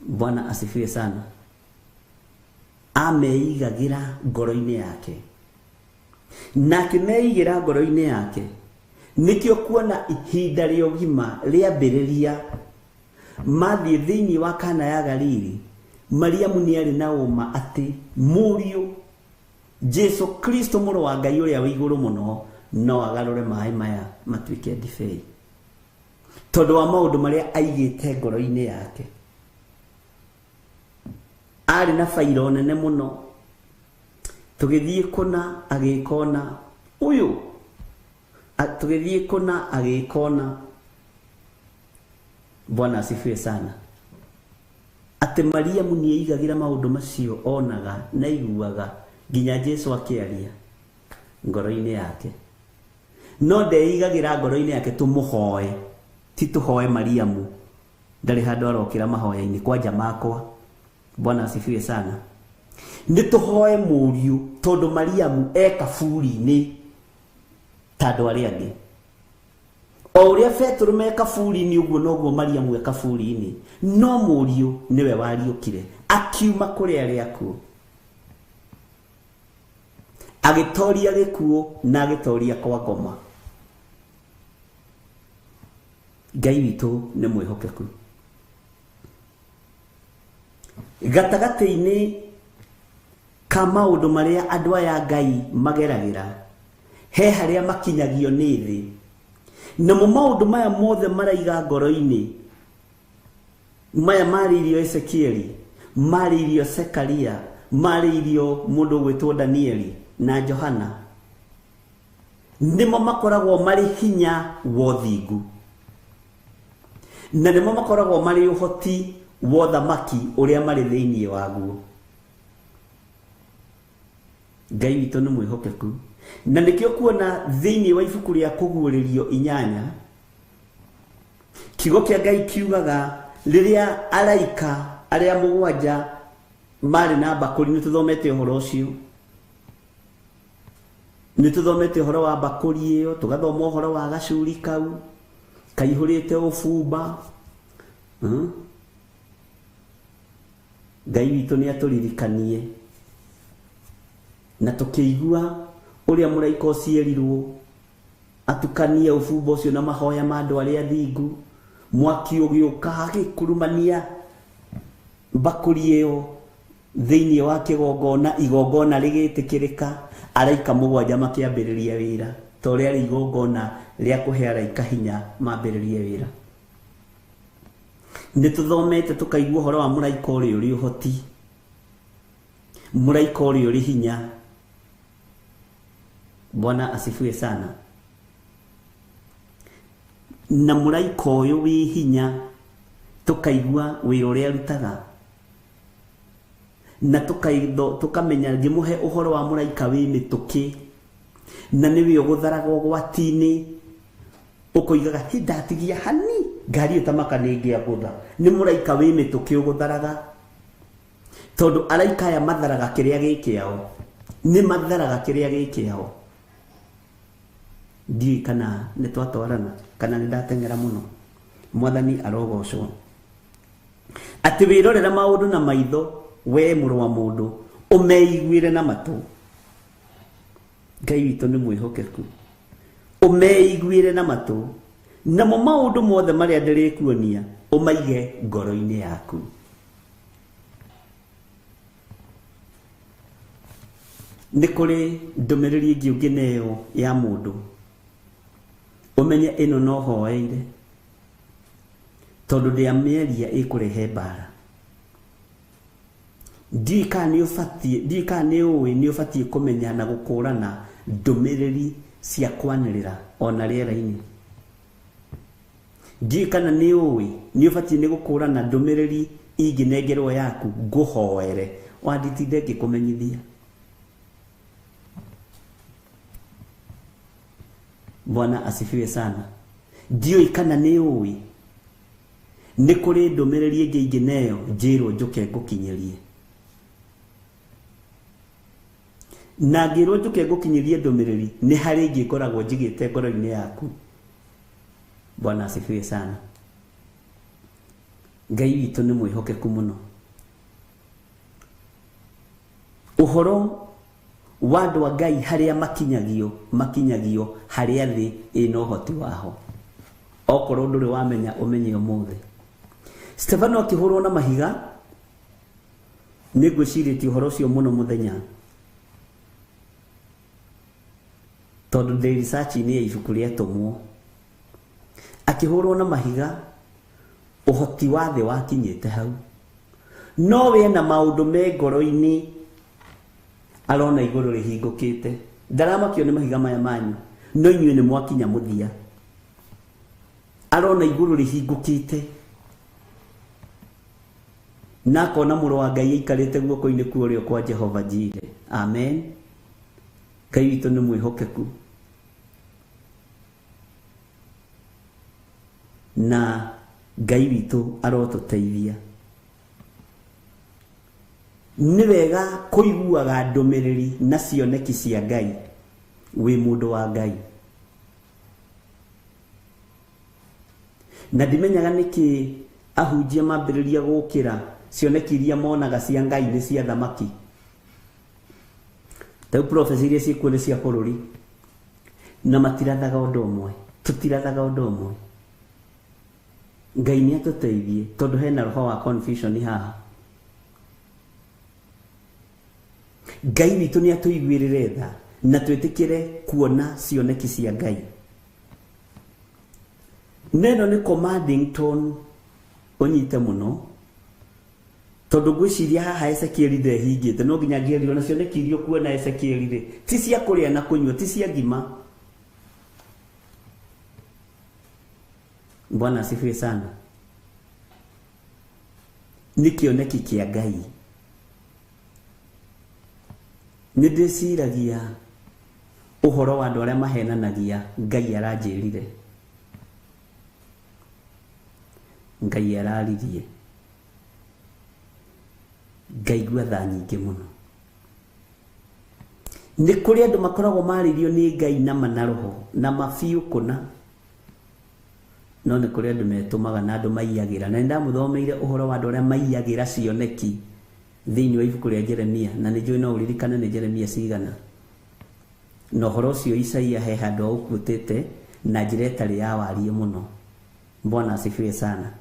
Bwana asifiwe sana. Ameigagĩra ngoro-inĩ yake na akĩmeigĩra ngoro-inĩ yake Nĩkĩo kuona ihinda rĩa ũgima rĩambĩrĩria mathiĩ thĩinĩ wa Kana ya Galili, Mariamu nĩ arĩ na ũma atĩ mũriũ Jesu Kristo mũrũ wa Ngai ũrĩa wĩ igũrũ mũno no agarũre maĩ maya matuĩke ndibei, tondũ wa maũndũ marĩa aigĩte ngoro-inĩ yake. Arĩ na bairo nene mũno, tũgĩthiĩ kũna agĩkona ũyũ, tũgĩthiĩ kũna agĩkona. Bwana asifiwe sana. Atĩ Mariamu nĩ eigagĩra maũndũ macio onaga na aiguaga nginya Jesu akĩaria ngoro-inĩ yake. No ndeigagĩra ngoro-inĩ yake tũmũhoe, ti tũhoe Mariamu, ndarĩ handũ arokĩra mahoya-inĩ kwanja makwa. Bwana asifiwe sana. Nĩ tũhoe mũriũ tondũ Mariamu e kaburi-inĩ ta andũ arĩa angĩ. O ũrĩa Petero me kaburi-inĩ ũguo noguo Mariamu e kaburi-inĩ, no mũriũ nĩwe wariũkire akiuma kũrĩ arĩa akuũ, agĩtoria gĩkuũ na agĩtoria kwa ngoma. Ngai witũ nĩ mwĩhokeku. Gatagatĩ-inĩ ka maũndũ marĩa andũ aya Ngai mageragĩra, he harĩa makinyagio nĩ thĩ. Namo maũndũ maya mothe maraiga ngoro-inĩ, maya marĩirio Ezekieli, marĩirio Zekaria, marĩirio mũndũ ũgwĩtwo Danieli na Johana, nĩmo makoragwo marĩ hinya wa ũthingu, na nĩmo makoragwo marĩ ũhoti wa ũthamaki ũrĩa marĩ thĩinĩ waguo. Ngai witũ nĩ mwĩhokeku, na nĩkĩo kuona thĩinĩ wa ibuku rĩa Kũguũrĩrio 8, kiugo kĩa Ngai kiugaga rĩrĩa araika arĩa 7 marĩ na mbakũri, nĩ tũthomete ũhoro ũcio, nĩ tũthomete ũhoro wa mbakũri ĩyo, tũgathoma ũhoro wa gacuri kau kaihũrĩte ũbumba. Ngai witũ nĩ atũririkanie na tũkĩigua ũrĩa mũraika ũcio erirwo atukanie ũbumba ũcio na mahoya ma andũ arĩa athingu, mwaki ũgĩũka agĩkurumania mbakũri ĩyo thĩinĩ wa kĩgongona, igongona rĩgĩtĩkĩrĩka, araika 7 makĩambĩrĩria wĩra, ta ũrĩa rĩ igongona rĩa kũhe araika hinya mambĩrĩrie wĩra. Nĩ tũthomete tũkaigua ũhoro wa mũraika ũrĩa ũrĩ ũhoti, mũraika ũrĩa ũrĩ hinya. Bwana asifiwe sana. Na mũraika ũyũ wĩ hinya tũkaigua wĩra ũrĩa arutaga, na tũkamenya ngĩmũhe ũhoro wa mũraika wĩ mĩtũkĩ, na nĩwe ũgũtharaga ũgwati-inĩ, ũkoigaga hĩ ndatigia hani ngari ĩtamaka nĩ ĩngĩagũtha. Nĩ mũraika wĩ mĩtũkĩ ũgũtharaga, tondũ araika aya matharaga kĩrĩa gĩ kĩao, nĩ matharaga kĩrĩa gĩ kĩao. Ndiũĩ kana nĩ twatwarana kana nĩ ndateng'era mũno. Mwathani arogocwo. Atĩ wĩrorera maũndũ na maitho, we mũrũ wa mũndũ, ũmeiguĩre na matũ. Ngai witũ nĩ mwĩhokeku. Ũmeiguĩre na matũ, namo maũndũ mothe marĩa ndĩrĩkuonia ũmaige ngoro-inĩ yaku. Nĩ kũrĩ ndũmĩrĩri ĩngĩ ũngĩneo ya mũndũ, ũmenye ĩno no hoeire, tondũ ndĩamĩaria ĩkũrehe mbara. Ndiũĩ kana nĩ ũbatiĩ, ndiũĩ kana nĩ ũĩ nĩ ũbatiĩ kũmenya na gũkũrana ndũmĩrĩri cia kwanĩrĩra ona rĩera-inĩ. Ndiũĩ kana nĩ ũĩ nĩ ũbatiĩ nĩ gũkũrana ndũmĩrĩri ingĩnengerwo yaku ngũhoere, wanditinde ngĩkũmenyithia. Bwana asifiwe sana. Ndiũĩ kana nĩ ũĩ nĩ kũrĩ ndũmĩrĩri ĩngĩ ingĩneo njĩrwo njũke ngũkinyĩrie, na ngĩrwo njũke ngũkinyĩrie ndũmĩrĩri nĩ harĩ ĩngĩ ngoragwo njigĩte ngoro-inĩ yaku. Bwana asifiwe sana. Ngai witũ nĩ mwĩhokeku mũno. Ũhoro wa andũ a Ngai harĩa makinyagio makinyagio harĩa thĩ ĩna ũhoti waho. Okorwo ndũrĩ wamenya ũmenye ũmũthĩ. Stefano akĩhũrwo na mahiga, nĩ ngwĩcirĩtie ũhoro ũcio mũno mũthenya, tondũ ndĩ research-inĩ ya ibuku rĩa Atũmwo. Akĩhũrwo na mahiga, ũhoti wa thĩ wakinyĩte hau, no we na maũndũ me ngoro-inĩ arona igũrũ rĩhingũkĩte. Ndaramakio nĩ mahiga maya manyu, no inyuĩ nĩ mwakinya mũthia. Arona igũrũ rĩhingũkĩte na akona mũrũ wa Ngai aikarĩte guoko-inĩ kwa ũrĩo kwa Jehova Jire. Amen. Ngai witũ nĩ mwĩhokeku na Ngai witũ arotũteithia. Nĩ wega kũiguaga ndũmĩrĩri na cioneki cia Ngai wĩ mũndũ wa Ngai. Na ndimenyaga nĩkĩ ahunjia mambĩrĩria gũkĩra cioneki iria monaga cia Ngai nĩ cia thamaki. Ta rĩu prophecy iria ciĩkuo nĩ cia bũrũri, na matirathaga ũndũ ũmwe, tũtirathaga ũndũ ũmwe. Ngai nĩ atũteithie tondũ hena roho wa confusion haha. Ngai witũ nĩ atũiguĩrĩre tha na twĩtĩkĩre kuona cioneki cia Ngai. Neno nĩ commanding tone ũnyite mũno, tondũ ngwĩciria haha Ezekieli ndehingĩte, no nginya ngĩerirwo na cioneki iria ũkuona Ezekieli rĩ ti cia kũrĩa na kũnyua, ti cia ngima. Bwana asifiwe sana. Nĩ kĩoneki kĩa Ngai. Nĩ ndĩciragia ũhoro wa andũ arĩa mahenanagia Ngai aranjĩrire, Ngai araririe, ngaigua tha nyingĩ mũno. Nĩ kũrĩ andũ makoragwo marĩirio nĩ Ngai na manaroho na mabiũ kũna, no nĩ kũrĩ andũ metũmaga na andũ maiyagĩra. Na nĩ ndamũthomeire ũhoro wa andũ arĩa maiyagĩra cioneki thĩinĩ wa ibuku rĩa Jeremia, na nĩ njũĩ no ũririkane nĩ Jeremia cigana. Na ũhoro ũcio Isaia he handũ aũkuĩtĩte na njĩra ĩtarĩ ya wariĩ mũno. Bwana asifiwe sana.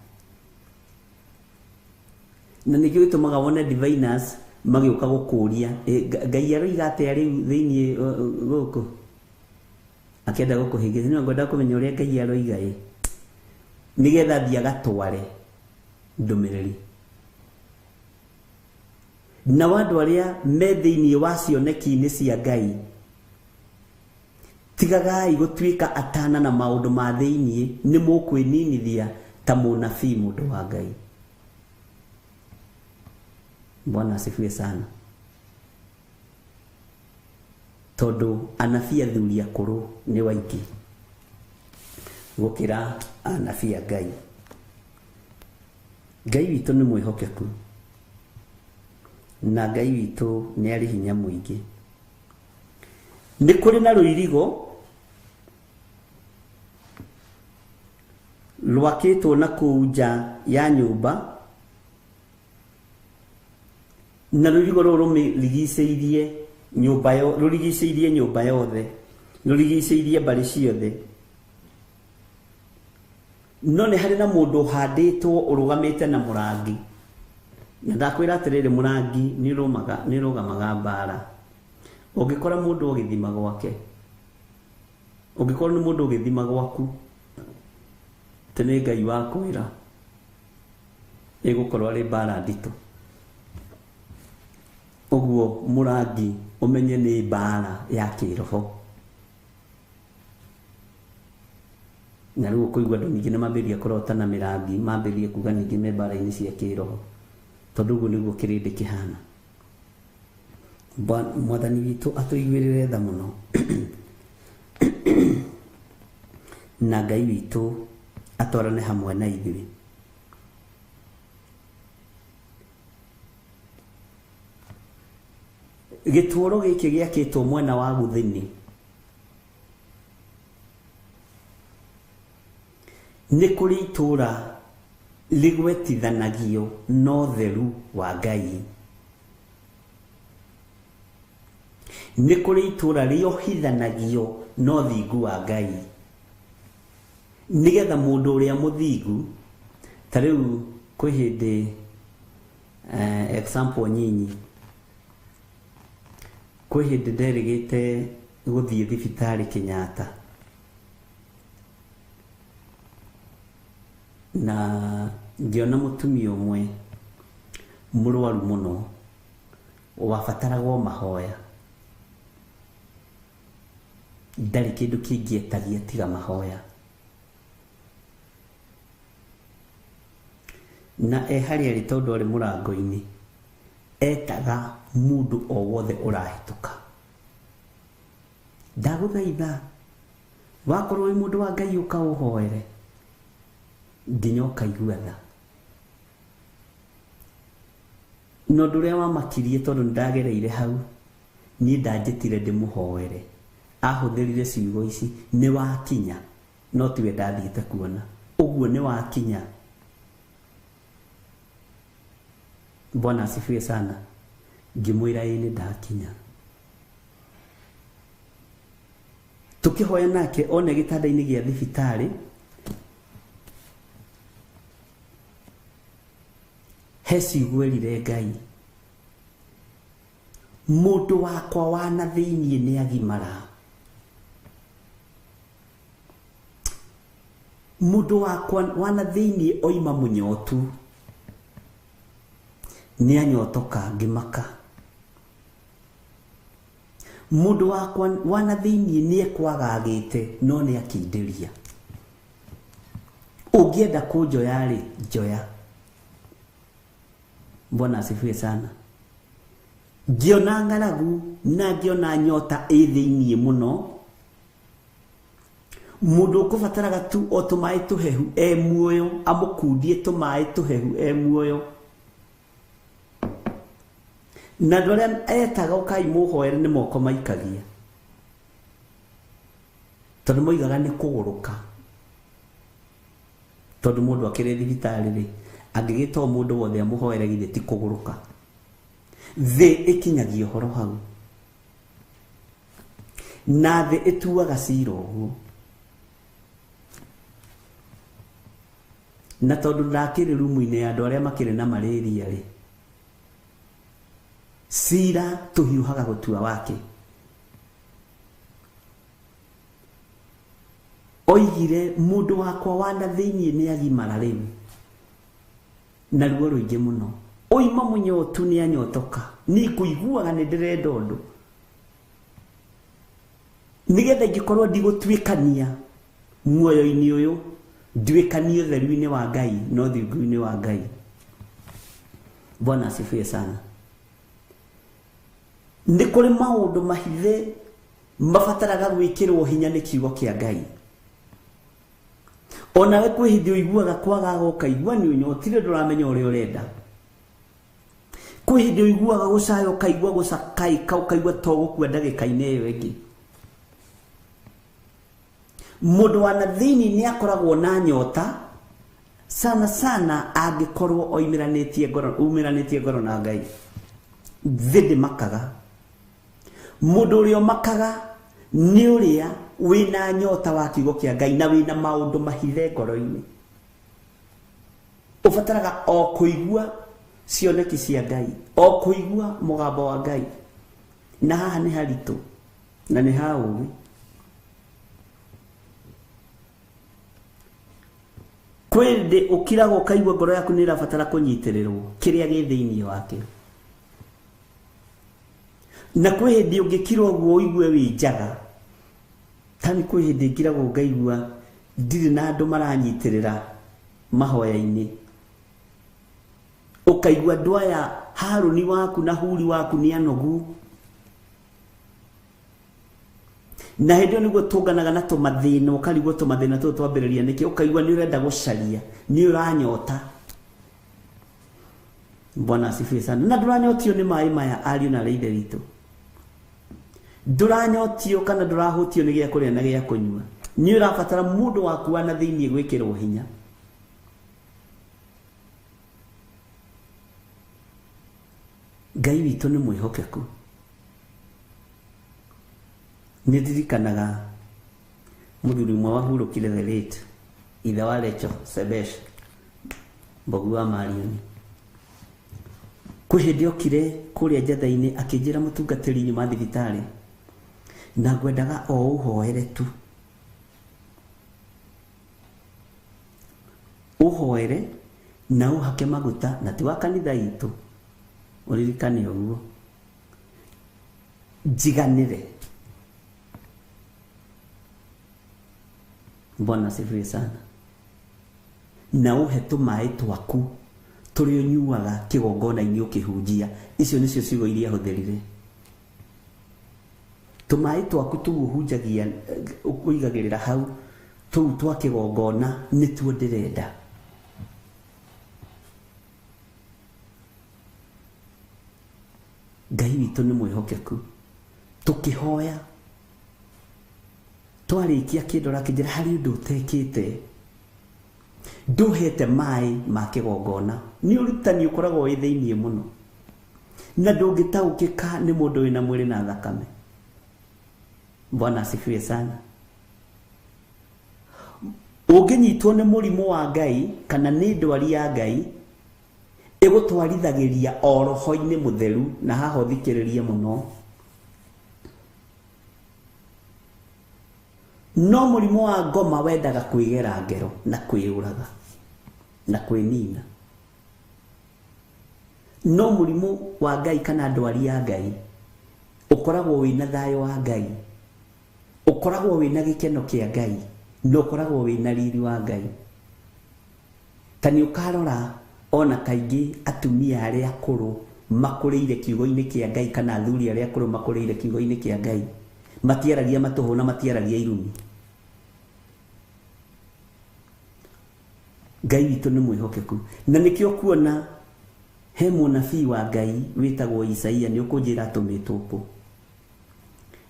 Na nĩkĩo gĩtũmaga wone diviners magĩũka gũkũria, Ngai aroiga atĩa rĩu thĩinĩ gũkũ, akĩenda gũkũhĩngĩca. Nĩ ngwenda kũmenya ũrĩa Ngai aroiga ĩ, nĩgetha athiĩ agatware ndũmĩrĩri. Na andũ arĩa me thĩinĩ wa cioneki-inĩ cia Ngai, tigagai gũtuĩka atana na maũndũ ma thĩinĩ, nĩ mũkwĩninithia ta mũnabii mũndũ wa Ngai. Bwana asifiwe sana. Tondũ anabii athuri akũrũ nĩ waingĩ gũkĩra anabii a Ngai. Ngai witũ nĩ mwĩhokeku na Ngai witũ nĩ arĩ hinya mũingĩ. Nĩ kũrĩ na rũirigo rwakĩtwo na kũu nja ya nyũmba, na rũirigo rũrũ rũmĩrigicĩirie nyũmba yo, rũrigicĩirie nyũmba yothe, rũrigicĩirie mbarĩ ciothe. No nĩ harĩ na mũndũ ũhandĩtwo ũrũgamĩte na mũrangi. Na ndakwĩra atĩrĩrĩ, mũrangi nĩ ũrũgamaga mbara. Ũngĩkora mũndũ ũgĩthima gwake, ũngĩkorwo nĩ mũndũ ũgĩthima gwaku, tĩ nĩ Ngai wakwĩra ĩgũkorwo arĩ mbara nditũ. Ũguo mũrangi ũmenye nĩ mbara ya kĩroho. Na rĩu ũkũigua andũ ningĩ nĩ mambĩrĩria kũrota na mĩrangi, mambĩrĩrie kuga ningĩ me mbara-inĩ cia kĩroho, tondũ ũguo nĩguo kĩrĩndĩ kĩhana. Mwathani witũ atũiguĩrĩre tha mũno na Ngai witũ atwarane hamwe na ithuĩ. Gĩtũũro gĩkĩ gĩakĩtwo mwena wa gũthini nĩ kũrĩ itũũra rĩgwetithanagio na ũtheru wa Ngai. Nĩ kũrĩ itũũra rĩohithanagio no thingu wa Ngai, nĩgetha mũndũ ũrĩa mũthingu, ta rĩu kwĩ hĩndĩ, example nyinyi, kwĩ hĩndĩ nderĩgĩte gũthiĩ thibitarĩ Kenyatta, na ngĩona mũtumia ũmwe mũrwaru mũno wabataragwo mahoya, ndarĩ kĩndũ kĩngĩ etagia tiga mahoya, na e harĩa arĩ tondũ arĩ mũrango-inĩ etaga mũndũ o wothe ũrahĩtũka, ndagũthaitha wakorwo wĩ mũndũ wa Ngai ũka ũhoere nginya ũkaigua tha. Na ũndũ ũrĩa wamakirie tondũ nĩndagereire hau, niĩ ndanjĩtire ndĩmũhoere, ahũthĩrire ciugo ici, nĩ wakinya, no tiwe ndathiĩte kuona, ũguo nĩ wakinya. Bwana asifiwe sana. Ngĩmwĩra ĩĩ nĩ ndakinya. Tũkĩhoya nake one gĩtanda-inĩ gĩa thibitarĩ, he ciugo erire Ngai, mũndũ wakwa wa na thĩiniĩ nĩ agimara, mũndũ wakwa wa na thĩiniĩ oima mũnyotu, nĩ anyotoka ngĩmaka, mũndũ wakwa wa na thĩiniĩ nĩ ekwagagĩte no nĩ akindĩria, ũngĩenda kũnjoya rĩ njoya. Bwana asifiwe sana. Ngĩona ng'aragu na ngĩona nyota ĩ thĩiniĩ mũno, mũndũ ũkũbataraga tu o tũmaĩ tũhehu e muoyo, amũkundie tũmaĩ tũhehu e muoyo, na andũ arĩa etaga ũkai mũhoere nĩ moko maikagia, tondũ moigaga nĩ kũgũrũka, tondũ mũndũ akĩrĩ thibitarĩ rĩ, angĩgĩta o mũndũ wothe amũhoere githĩ ti kũgũrũka. Thĩ ĩkinyagia ũhoro hau, na thĩ ĩtuaga cira ũguo. Na tondũ ndakĩrĩ rumu-inĩ ya andũ arĩa makĩrĩ na malaria rĩ, cira tũhiũhaga gũtua wake. Oigire mũndũ wakwa wa na thĩiniĩ nĩ agimara rĩu, na ruo rũingĩ mũno, oima mũnyotu nĩ anyotoka, niĩ kũiguaga nĩ ndĩrenda ũndũ, nĩgetha ingĩkorwo ndigũtuĩkania muoyo-inĩ ũyũ, nduĩkanie ũtheru-inĩ wa Ngai na ũthingu-inĩ wa Ngai. Bwana asifiwe sana. Nĩ kũrĩ maũndũ mahithe mabataraga gwĩkĩrwo hinya nĩ kiugo kĩa Ngai. Onawe kwĩ hĩndĩ ũiguaga kwagaga ũkaigua nĩ ũnyotire ndũramenya ũrĩa ũrenda. Kwĩ hĩndĩ ũiguaga gũcaya ũkaigua gũcakaĩka ũkaigua to gũkua ndagĩka-inĩ ĩyo ĩngĩ. Mũndũ wa na thĩiniĩ nĩ akoragwo na nyota sana sana angĩkorwo oimĩranĩtie ngoro, umĩranĩtie ngoro na Ngai. Thĩ ndĩmakaga. Mũndũ ũrĩa ũmakaga nĩ ũrĩa wĩna nyota wa kiugo kĩa Ngai na wĩna maũndũ mahithe ngoro-inĩ. Ũbataraga o kũigua cioneki cia Ngai, o kũigua mũgambo wa Ngai. Na haha nĩ haritũ na nĩ ha ũũgĩ. Kwĩ hĩndĩ ũkiraga ũkaigua ngoro yaku nĩ ĩrabatara kũnyitĩrĩrwo kĩrĩa gĩ thĩiniĩ wake, na kwĩ hĩndĩ ũngĩkira ũguo ũigue wĩ njaga. Tani kwĩ hĩndĩ ngiragwo ngaigua ndirĩ na andũ maranyitĩrĩra mahoya-inĩ, ũkaigua andũ aya Harũni waku na Huri waku nĩ anogu, na hĩndĩ ĩyo nĩguo tũnganaga na tũmathĩna, ũkarigwo tũmathĩna tũtũ twambĩrĩria nĩkĩ, ũkaigua nĩ ũrenda gũcaria, nĩ ũranyota. Bwana asifiwe sana. Na ndũranyotio nĩ maĩ maya ariũ na arĩa ithe witũ, ndũranyotio kana ndũrahũtio nĩ gĩa kũrĩa na gĩa kũnyua, nĩ ũrabatara mũndũ waku wa na thĩiniĩ gwĩkĩrwo hinya. Ngai witũ nĩ mwĩhokeku. Nĩ ndirikanaga mũthuri ũmwe wahurũkire the late ithe wa Recho Sebesh Mbogu wa Marioni. Kwĩ hĩndĩ okire kũrĩa njatha-inĩ akĩnjĩra mũtungatĩri nyuma thibitarĩ na ngwendaga o ũhoere tu, ũhoere na ũhake maguta, na ti wa kanitha itũ, ũririkane ũguo, njiganĩre. Bwana asifiwe sana. Na ũhe tũmaĩ twaku tũrĩa ũnyuaga kĩgongona-inĩ ũkĩhunjia. Icio nĩcio ciugo iria ahũthĩrire. Tũmaĩ twaku tũu ũhunjagia, ũigagĩrĩra hau, tũu twa kĩgongona nĩtuo ndĩrenda. Ngai witũ nĩ mwĩhokeku. Tũkĩhoya twarĩkia kĩndora kĩnjĩra harĩ ũndũ ũtekĩte, ndũhete maĩ ma kĩgongona. Nĩ ũrutani ũkoragwo wĩ thĩiniĩ mũno na ndũngĩtaũkĩka nĩ mũndũ wĩna mwĩrĩ na thakame. Bwana asifiwe sana. Ũngĩnyitwo nĩ mũrimũ wa Ngai kana nĩ ndwari ya Ngai, ĩgũtwarithagĩria o roho-inĩ mũtheru, na haha ũthikĩrĩrie mũno. No mũrimũ wa ngoma wendaga kwĩgera ngero na kwĩyũraga na kwĩnina. No mũrimũ wa Ngai kana ndwari ya Ngai ũkoragwo wĩna thayũ wa Ngai, ũkoragwo wĩna gĩkeno kĩa Ngai, na ũkoragwo wĩna riri wa Ngai. Ta nĩ ũkarora ona kaingĩ atumia arĩa akũrũ makũrĩire kiugo-inĩ kĩa Ngai kana athuri arĩa akũrũ makũrĩire kiugo-inĩ kĩa Ngai matiaragia matũhũ na matiaragia irumi. Ngai witũ nĩ mwĩhokeku, na nĩkĩo kuona he mũnabii wa Ngai wĩtagwo Isaia. Nĩ ũkũnjĩra atũmĩtwo kũ?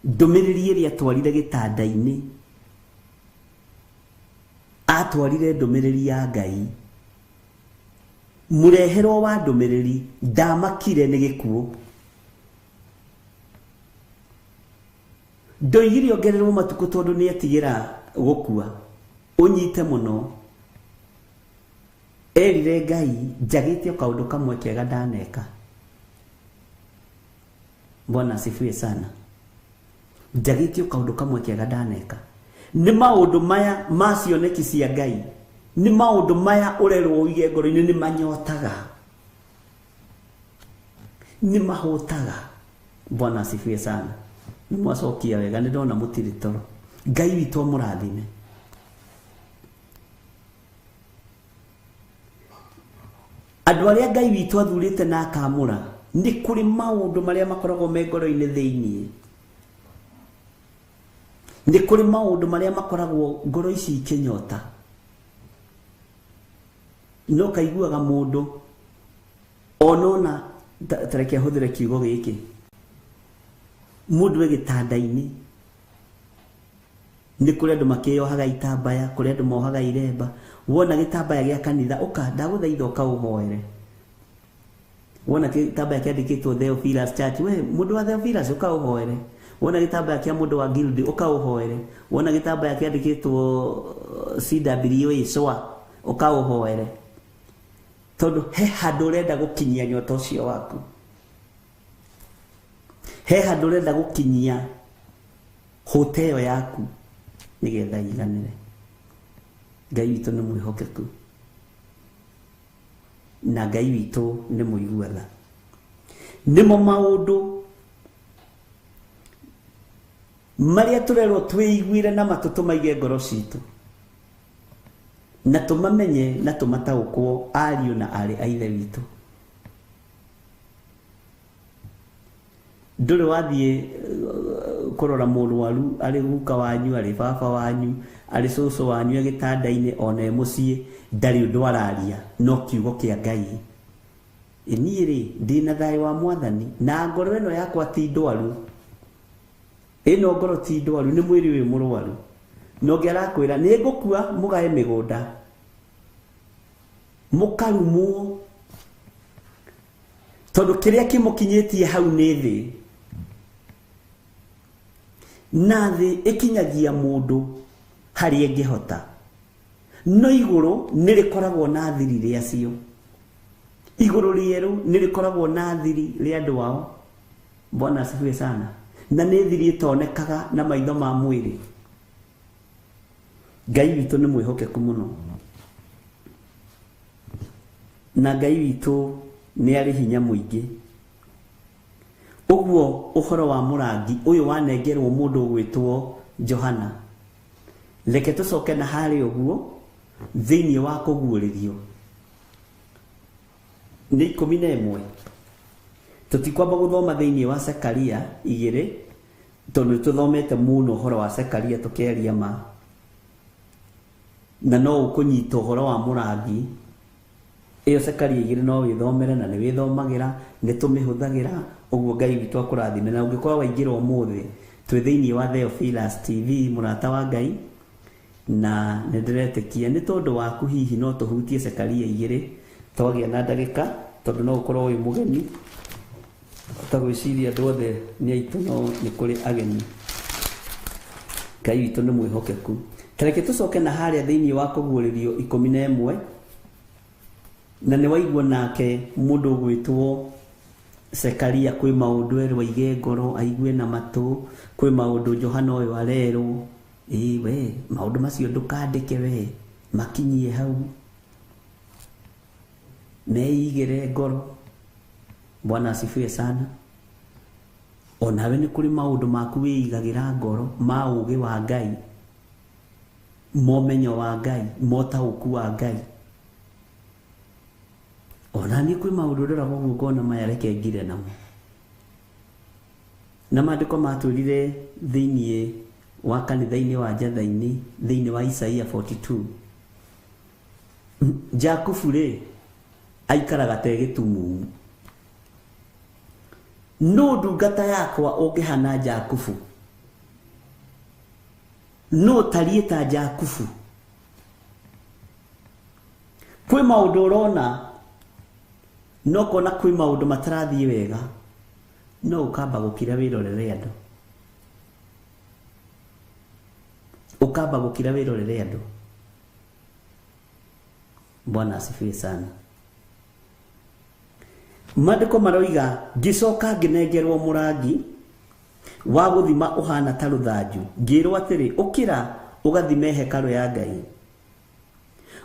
Ndũmĩrĩri ĩrĩa atwarire gĩtanda-inĩ, atwarire ndũmĩrĩri ya Ngai. Mũreherwo wa ndũmĩrĩri ndamakire nĩ gĩkuũ. Ndoigire ongererwo matukũ tondũ nĩ etigĩra gũkua. Ũnyite mũno. Erire Ngai njagĩte o kaũndũ kamwe kega ndaneka. Bwana asifiwe sana. Njagĩte o kaũndũ kamwe kega ndaneka. Nĩ maũndũ maya ma cioneki cia Ngai, nĩ maũndũ maya ũrerwo ũige ngoro-inĩ, nĩ manyotaga, nĩ mahũtaga. Bwana asifiwe sana. Nĩ mwacokia wega, nĩ ndona mũtirĩ toro. Ngai witũ amũrathime. Andũ arĩa Ngai witũ athurĩte na akamũra, nĩ kũrĩ maũndũ marĩa makoragwo me ngoro-inĩ thĩiniĩ. Nĩ kũrĩ maũndũ marĩa makoragwo ngoro ici ikĩnyota. No kaiguaga mũndũ onona, ta reke ahũthĩre kiugo gĩkĩ, mũndũ e gĩtanda-inĩ, nĩ kũrĩ andũ makĩyohaga itambaya, kũrĩ andũ mohaga iremba. Wona gĩtambaya gĩa kanitha, ũka ndagũthaitha ũkaũhoere. Wona gĩtambaya kĩandĩkĩtwo Theophilus Church, we mũndũ wa Theophilus ũkaũhoere. Wona gĩtambaya kĩa mũndũ wa Guild ũkaũhoere. Wona gĩtambaya kĩandĩkĩtwo CWA SWA ũkaũhoere. Tondũ he handũ ũrenda gũkinyia nyota ũcio waku, he handũ ũrenda gũkinyia hũta ĩyo yaku nĩgetha iganĩre. Ngai witũ nĩ mwĩhokeku na Ngai witũ nĩ mũigua tha. Nĩmo maũndũ marĩa tũrerwo twĩiguire na matũ tũmaige ngoro citũ na tũmamenye na tũmataũkwo, ariũ na aarĩ a Ithe witũ. Ndũrĩ wathiĩ kũrora mũrwaru arĩ guka wanyu, arĩ baba wanyu, arĩ cũcũ wanyu e gĩtanda-inĩ, ona e mũciĩ, ndarĩ ũndũ araria no kiugo kĩa Ngai. Niĩ rĩ ndĩna thayũ wa Mwathani na ngoro ĩno yakwa ti ndwaru. Ĩno ngoro ti ndwaru, nĩ mwĩrĩ ũyũ mũrwaru. Na ũngĩ arakwĩra nĩ ngũkua mũgae mĩgũnda, mũkarumwo, tondũ kĩrĩa kĩmũkinyĩtie hau nĩ thĩ. Na thĩ ĩkinyagia mũndũ harĩa ĩngĩhota. No igũrũ nĩ rĩkoragwo na thiri rĩacio. Igũrũ rĩerũ nĩ rĩkoragwo na thiri rĩa andũ ao. Bwana asifiwe sana. Na nĩ thiri ĩtonekaga na maitho ma mwĩrĩ. Ngai witũ nĩ mwĩhokeku mũno. Na Ngai witũ nĩ arĩ hinya mũingĩ. Ũguo ũhoro wa mũrangi ũyũ wanengerwo mũndũ ũgwĩtwo Johana. Reke tũcoke na harĩa ũguo thĩinĩ wa kũguũrĩrio. Nĩ 11. Tũtikwamba gũthoma thĩinĩ wa Zekaria 2 tondũ tũthomete mũno ũhoro wa Zekaria tũkĩaria ma. Na no ũkũnyita ũhoro wa mũrangi. Ĩyo Zekaria 2 no wĩthomere na nĩ wĩthomagĩra, nĩ tũmĩhũthagĩra, ũguo Ngai witũ akũrathime. Na ũngĩkorwo waingĩra ũmũthĩ twĩ thĩinĩ wa Theophilus TV mũrata wa Ngai, na nĩ ndĩretĩkia nĩ tondũ waku hihi no tũhutie Zekaria 2 twagĩa na ndagĩka, tondũ no ũkorwo wĩ mũgeni. Ta gwĩciria andũ othe nĩ aitũ, no nĩ kũrĩ ageni. Ngai witũ nĩ mwĩhokeku. Tareke tũcoke na harĩa thĩinĩ wa kũguũrĩrio 11, na nĩ waigua nake mũndũ ũgwĩtwo Zekaria kwĩ maũndũ erwo aige ngoro aigue na matũ, kwĩ maũndũ Johana ũyũ arerwo, ĩĩ we maũndũ macio ndũkandĩke we, makinyie hau, meigĩre ngoro. Bwana asifiwe sana. Onawe nĩ kũrĩ maũndũ maku wĩigagĩra ngoro ma ũũgĩ wa Ngai, momenyo wa Ngai, motaũku wa Ngai. Ona niĩ kwĩ maũndũ ndoraga ũguo ngona maya reke ngire namo. Na maandĩko matwĩrire thĩinĩ wa kanitha-inĩ wa Njatha-inĩ, thĩinĩ wa Isaia 42. Jakubu rĩ aikaraga ta gĩtumumu. No ndungata yakwa ũngĩhana Jakubu, no tariĩ ta Jakubu. Kwĩ maũndũ ũrona, no kona kwĩ maũndũ matarathiĩ wega, no ũkamba gũkira wĩrorere andũ. Ũkamba gũkira wĩrorere andũ. Bwana asifiwe sana. Maandĩko maroiga ngĩcoka ngĩnengerwo mũrangi wa gũthima ũhana ta rũthanju, ngĩrwo atĩrĩ, ũkĩra ũgathime hekarũ ya Ngai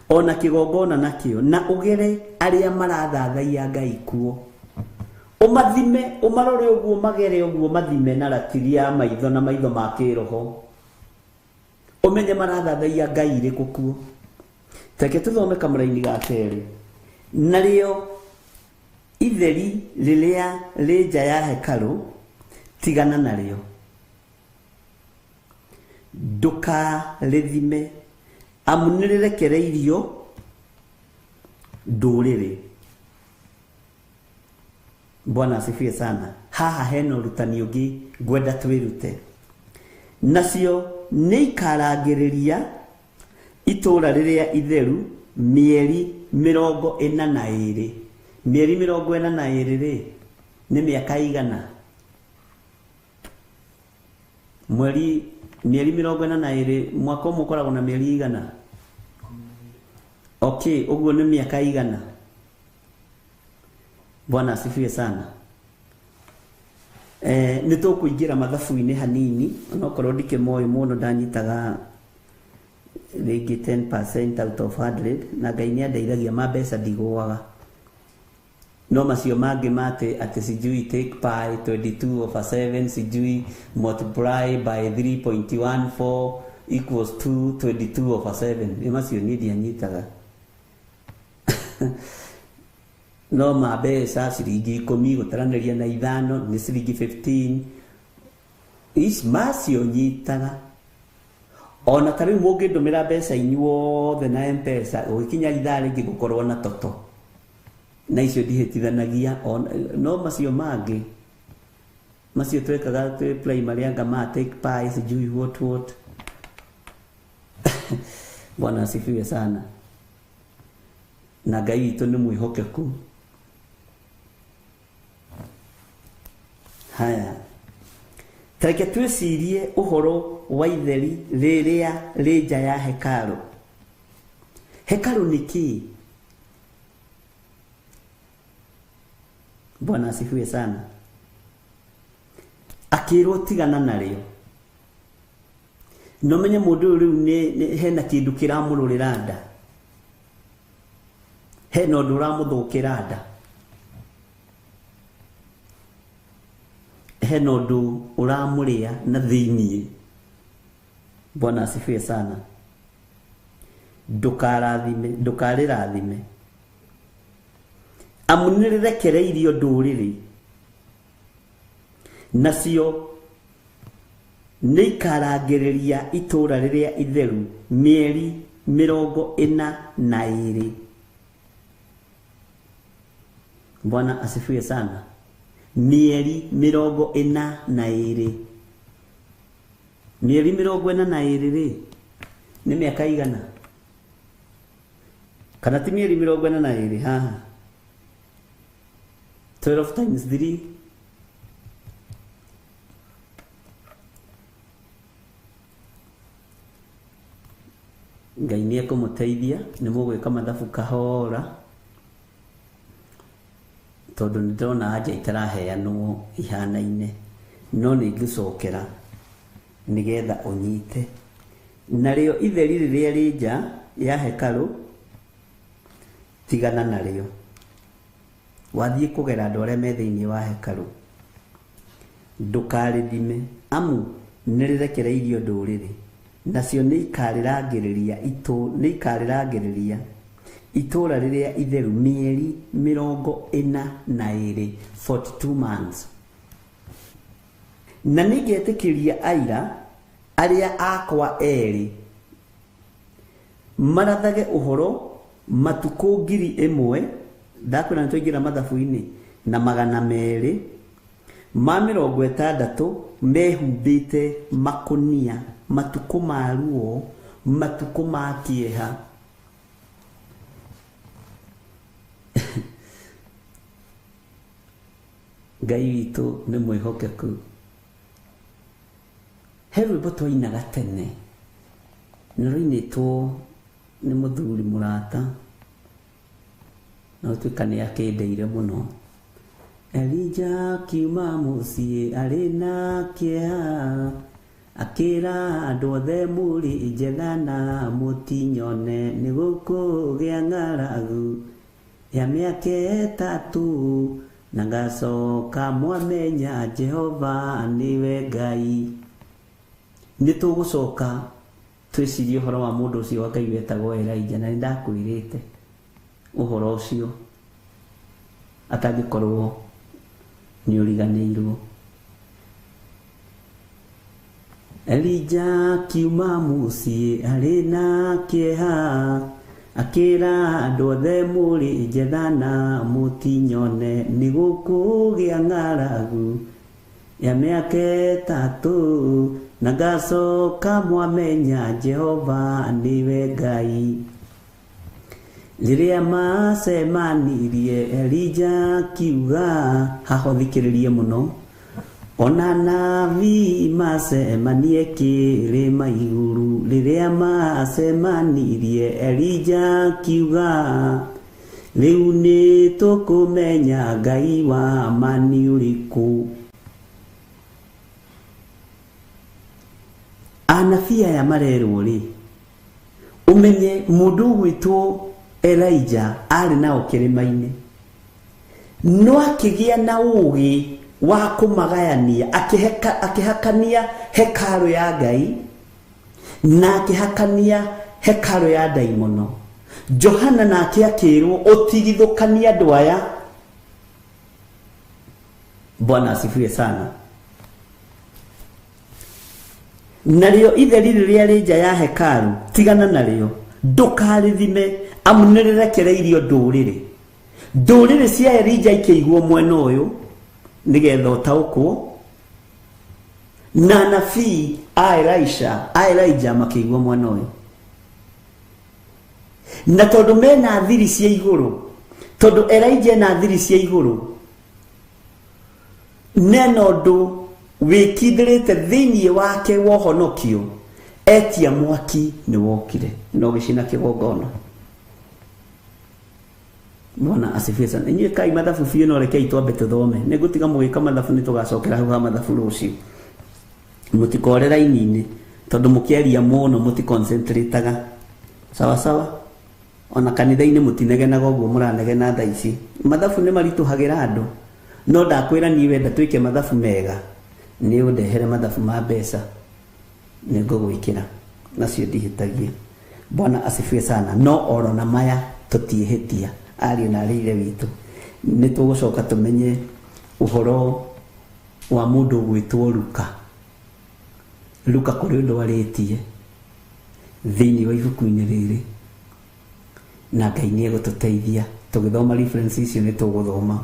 ona kĩgongona nakĩo, na ũgere arĩa marathathaiya Ngai kuo. Ũmathime, ũmarore ũguo, magere ũguo, mathime na ratiri ya maitho na maitho ma kĩroho, ũmenye marathathaiya Ngai irĩkũ kuo. Reke tũthome kamũraini ga kerĩ. Narĩo itheri rĩrĩa rĩ nja ya hekarũ tigana narĩo, ndũkarĩthime, amu nĩrĩrekereirio ndũrĩrĩ. Bwana asifiwe sana. Haha hena ũrutani ũngĩ ngwenda twĩrute. Nacio nĩ ikarangĩrĩria itũũra rĩrĩa itheru mĩeri 42. Mĩeri 42 rĩ nĩ mĩaka igana? Mweri mĩeri 42, mwaka ũmwe ũkoragwo na mĩeri igana? Okay, ũguo nĩ mĩaka igana. Bwana asifiwe sana. Nĩ tũkũingĩra mathabu-inĩ hanini, onokorwo ndikĩmoĩ mũno, ndanyitaga rĩngĩ 10% out of 100, na Ngai nĩ andeithagia ma mbeca ndigũaga. No macio mangĩ mate atĩ sijui take pi 22 over 7, sijui multiply by 3.14 equals 2 22 over 7, nĩ macio niĩ ndianyitaga. No ma mbeca ciringi 10 gũtaranĩria na 5 nĩ ciringi 15, ici macio nyitaga. Ona ta rĩu mũngĩndũmĩra mbeca inyuothe na M-Pesa, gũgĩkinya ithaa rĩngĩ gũkorwo na toto, na icio ndihĩtithanagia. No macio mangĩ macio twekaga twĩ primary, anga ma take pi sijui what what. Bwana asifiwe sana. Na Ngai witũ nĩ mwĩhokeku. Haya, Tareke twĩcirie ũhoro wa itheri rĩrĩa rĩ nja ya hekarũ. Hekarũ nĩ kĩĩ? Bwana asifiwe sana. Akĩrwo tigana narĩo. No menye mũndũ ũyũ rĩu hena kĩndũ kĩramũrũrĩra nda, hena ũndũ ũramũthũkĩra nda, hena ũndũ ũramũrĩa na thĩiniĩ. Bwana asifiwe sana. Ndũkarathime, ndũkarĩrathime, amu nĩrĩrekereirio ndũrĩrĩ, nacio nĩikarangĩrĩria itũũra rĩrĩa itheru mĩeri 42. Bwana asifiwe sana. Mĩeri 42. Mĩeri 42 rĩ nĩ mĩaka igana? Kana ti mĩeri 42 haha? 12 times 3 Ngai nĩ ekũmũteithia, nĩ mũgwĩka mathabu kahora, tondũ nĩ ndĩrona anja itaraheanwo ihanaine, no nĩ ngũcokera nĩgetha ũnyite. Narĩo itheri rĩrĩa rĩ nja ya hekarũ tigana narĩo, wathiĩ kũgera andũ arĩa me thĩinĩ wa hekarũ, ndũkarĩthime, amu nĩrĩrekereirio ndũrĩrĩ, nacio nĩikarĩrangĩrĩria itũũra rĩrĩa itheru mĩeri 42, 42 months. Na nĩngetĩkĩria aira arĩa akwa erĩ marathage ũhoro matukũ 1000, ndakwĩra nĩtwaingĩra mathabu-inĩ, na 260 mehumbĩte makũnia, matukũ ma ruo, matukũ ma kĩeha. Ngai witũ nĩ mwĩhokeku. He rwĩmbo twainaga tene, nĩ rũinĩtwo nĩ mũthuri mũrata, na gũtuĩka nĩ akĩndeire mũno. Elija akiuma mũciĩ arĩ na kĩeha, akĩra andũ othe mũrĩ njetha na mũtinyone, nĩ gũkũgĩa ng'aragu ya mĩaka 3, na ngacoka mwamenya Jehova nĩwe Ngai. Nĩ tũgũcoka twĩcirie ũhoro wa mũndũ ũcio wa Ngai wetagwo Elijah, na nĩ ndakwĩrĩte ũhoro ũcio atangĩkorwo nĩ ũriganĩirwo. Elija akiuma mũciĩ arĩ na kĩeha, akĩra andũ othe mũrĩ njetha na mũtinyone, nĩ gũkũgĩa ng'aragu ya mĩaka 3, na ngacoka mwamenya Jehova nĩwe Ngai. Rĩrĩa macemanirie Elija akiuga, haha ũthikĩrĩrie mũno, ona nabii macemanie kĩrĩma igũrũ. Rĩrĩa macemanirie Elija akiuga, rĩu nĩ tũkũmenya Ngai wa ma nĩ ũrĩkũ. Anabii aya marerwo rĩ, ũmenye mũndũ ũgwĩtwo Elijah arĩ nao kĩrĩma-inĩ, no akĩgĩa na ũũgĩ wa kũmagayania, akĩhakania hekarũ ya Ngai na akĩhakania hekarũ ya ndaimono. Johana nake akĩrwo ũtigithũkanie andũ aya. Bwana asifiwe sana. Narĩo itheri rĩrĩa rĩ nja ya hekarũ tigana narĩo, ndũkarĩthime, amu nĩrĩrekereirio ndũrĩrĩ. Ndũrĩrĩ cia Elija ikĩigwo mwena ũyũ nĩgetha ũtaũkwo, na anabii a Elisha a Elijah makĩigwo mwena ũyũ. Na tondũ mena thiri cia igũrũ, tondũ Elijah ena thiri cia igũrũ, nena ũndũ Wĩkindĩrĩte thĩinĩ wake wohonokio etia mwaki nĩ wokire na ũgĩcina kĩgongona. Bwana asifiwe sana. Inyuĩ kai mathabu biũ, no rekei twambe tũthome. Nĩ ngũtiga mũgĩka mathabu, nĩ tũgacokera hau ha mathabu rũciũ. Mũtikore raini-inĩ tondũ mũkĩaria mũno mũticoncentrataga. Sawa sawa. Ona kanitha-inĩ mũtinegenaga ũguo mũranegena thaa ici. Mathabu nĩ maritũhagĩra andũ, no ndakwĩra niĩ wenda twĩke mathabu mega, nĩ ũndehere mathabu ma mbeca, nĩ ngũgwĩkĩra nacio ndihĩtagia. Bwana asifiwe sana. No oro na maya tũtiĩhĩtia, ariũ na arĩ ithe witũ. Nĩ tũgũcoka tũmenye ũhoro wa mũndũ ũgwĩtwo Luka. Luka kũrĩ ũndũ arĩtie thĩinĩ wa ibuku-inĩ rĩrĩ, na Ngai nĩ egũtũteithia tũgĩthoma reference icio nĩ tũgũthoma.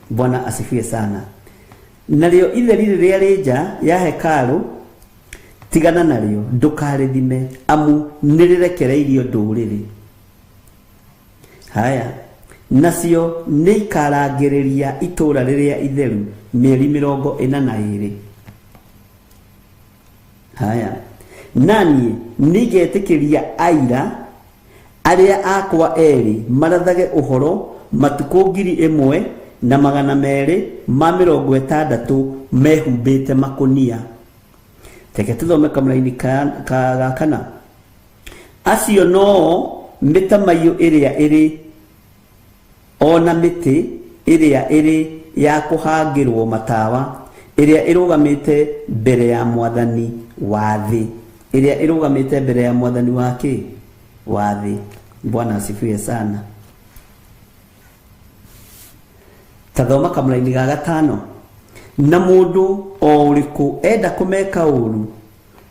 Bwana asifiwe sana. Narĩo itheri rĩrĩa rĩ nja ya hekarũ tigana narĩo, ndũkarĩthime, amu nĩrĩrekereirio ndũrĩrĩ. Haya, nacio nĩ ikarangĩrĩria itũũra rĩrĩa itheru mĩeri 42. Haya, naniĩ nĩngetĩkĩria aira arĩa akwa erĩ marathage ũhoro matukũ 1260 mehumbĩte makũnia. Reke tũthome kamũraini ka ga kana. Acio noo mĩtamaiyũ ĩrĩa ĩrĩ ona mĩtĩ ĩrĩa ĩrĩ ya kũhangĩrwo matawa, ĩrĩa ĩrũgamĩte mbere ya mwathani wa thĩ, ĩrĩa ĩrũgamĩte mbere ya mwathani wa kĩ wa thĩ. Bwana asifiwe sana. Tathoma kamũraini ga gatano. Na mũndũ o ũrĩkũ enda kũmeka ũru,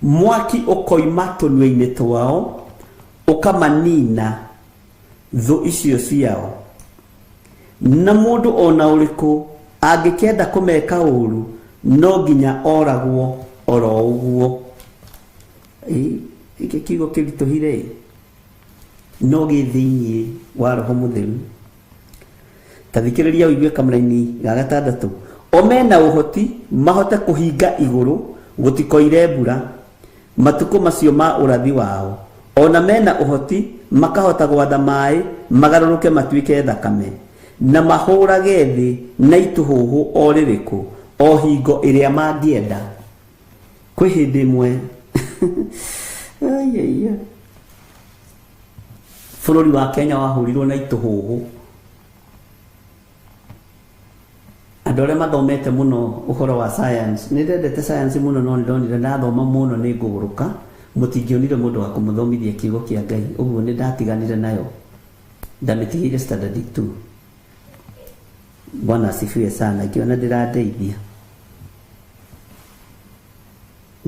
mwaki ũkoima tũnua-inĩ twao ũkamanina thũ icio ciao. Na mũndũ ona ũrĩkũ angĩkenda kũmeka ũru, no nginya oragwo oro ũguo. Gĩkĩ kiugo kĩritũhire no gĩ thĩinĩ wa Roho Mũtheru. Ta thikĩrĩria ũigue kamũraini ga gatandatũ. O mena ũhoti mahote kũhinga igũrũ gũtikoire mbura matukũ macio ma ũrathi wao. Ona mena ũhoti makahota gwatha maĩ magarũrũke matuĩke thakame, na mahũrage thĩ na itũhũhũ o rĩrĩkũ o hingo ĩrĩa mangĩenda. Kwĩ hĩndĩ ĩmwe Ai, bũrũri wa Kenya wahũrirwo na itũhũhũ. Andũ arĩa mathomete mũno ũhoro wa science, nĩ ndendete science mũno, no nĩ ndonire ndathoma mũno nĩ ngũgũrũka, mũtingĩonire mũndũ wa kũmũthomithia kiugo kĩa Ngai, ũguo nĩ ndatiganire nayo, ndamĩtigĩire standard 2. Bwana asifiwe sana. Ngĩona ndĩrandeithia.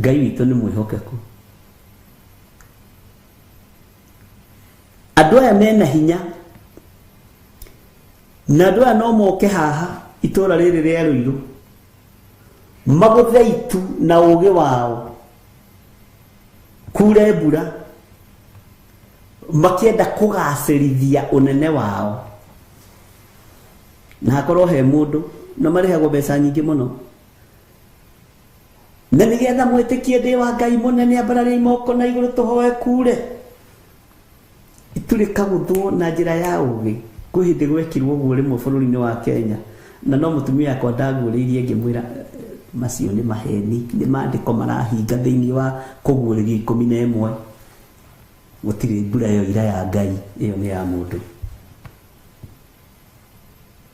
Ngai witũ nĩ mwĩhokeku. Andũ aya mena hinya, na andũ aya no moke haha itũũra rĩrĩ rĩa Rũirũ magũthe itu na ũgĩ wao, kure mbura, makĩenda kũgacĩrithia ũnene wao, na hakorwo he mũndũ na marĩhagwo mbeca nyingĩ mũno, na nĩgetha mwĩtĩkie ndĩ wa Ngai mũnene, ambarariai moko na igũrũ tũhoe kure. Itu rĩkagũthwo na njĩra ya ũgĩ. Kwĩ hĩndĩ gwekirwo ũguo rĩmwe bũrũri-inĩ wa Kenya, na no mũtumia yakwa ndaguũrĩirie ngĩmwĩra macio nĩ maheni, nĩ maandĩko marahinga thĩinĩ wa kũguũrĩrio 11. Gũtirĩ mbura yoira ya Ngai, ĩyo nĩ ya mũndũ.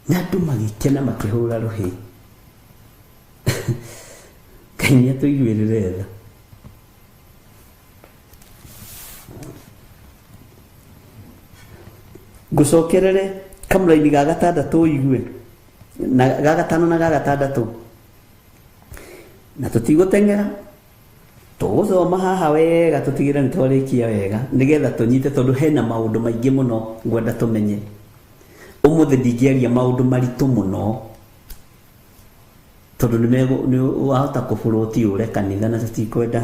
Na andũ magĩkena makĩhũra rũhĩ. Ngai nĩ atũiguĩrĩre tha. Ngũcokerere kamũraini ga gatandatũ ũigue, na ga gatano na ga gatandatũ, na tũtigũteng'era, tũgũthoma haha wega tũtigĩre nĩ twarĩkia wega, nĩgetha tũnyite, tondũ hena maũndũ maingĩ mũno ngwenda tũmenye. Ũmũthĩ ndingĩaria maũndũ maritũ mũno, tondũ nĩ wahota kũbũrũti ũre kanitha na tũtikwenda.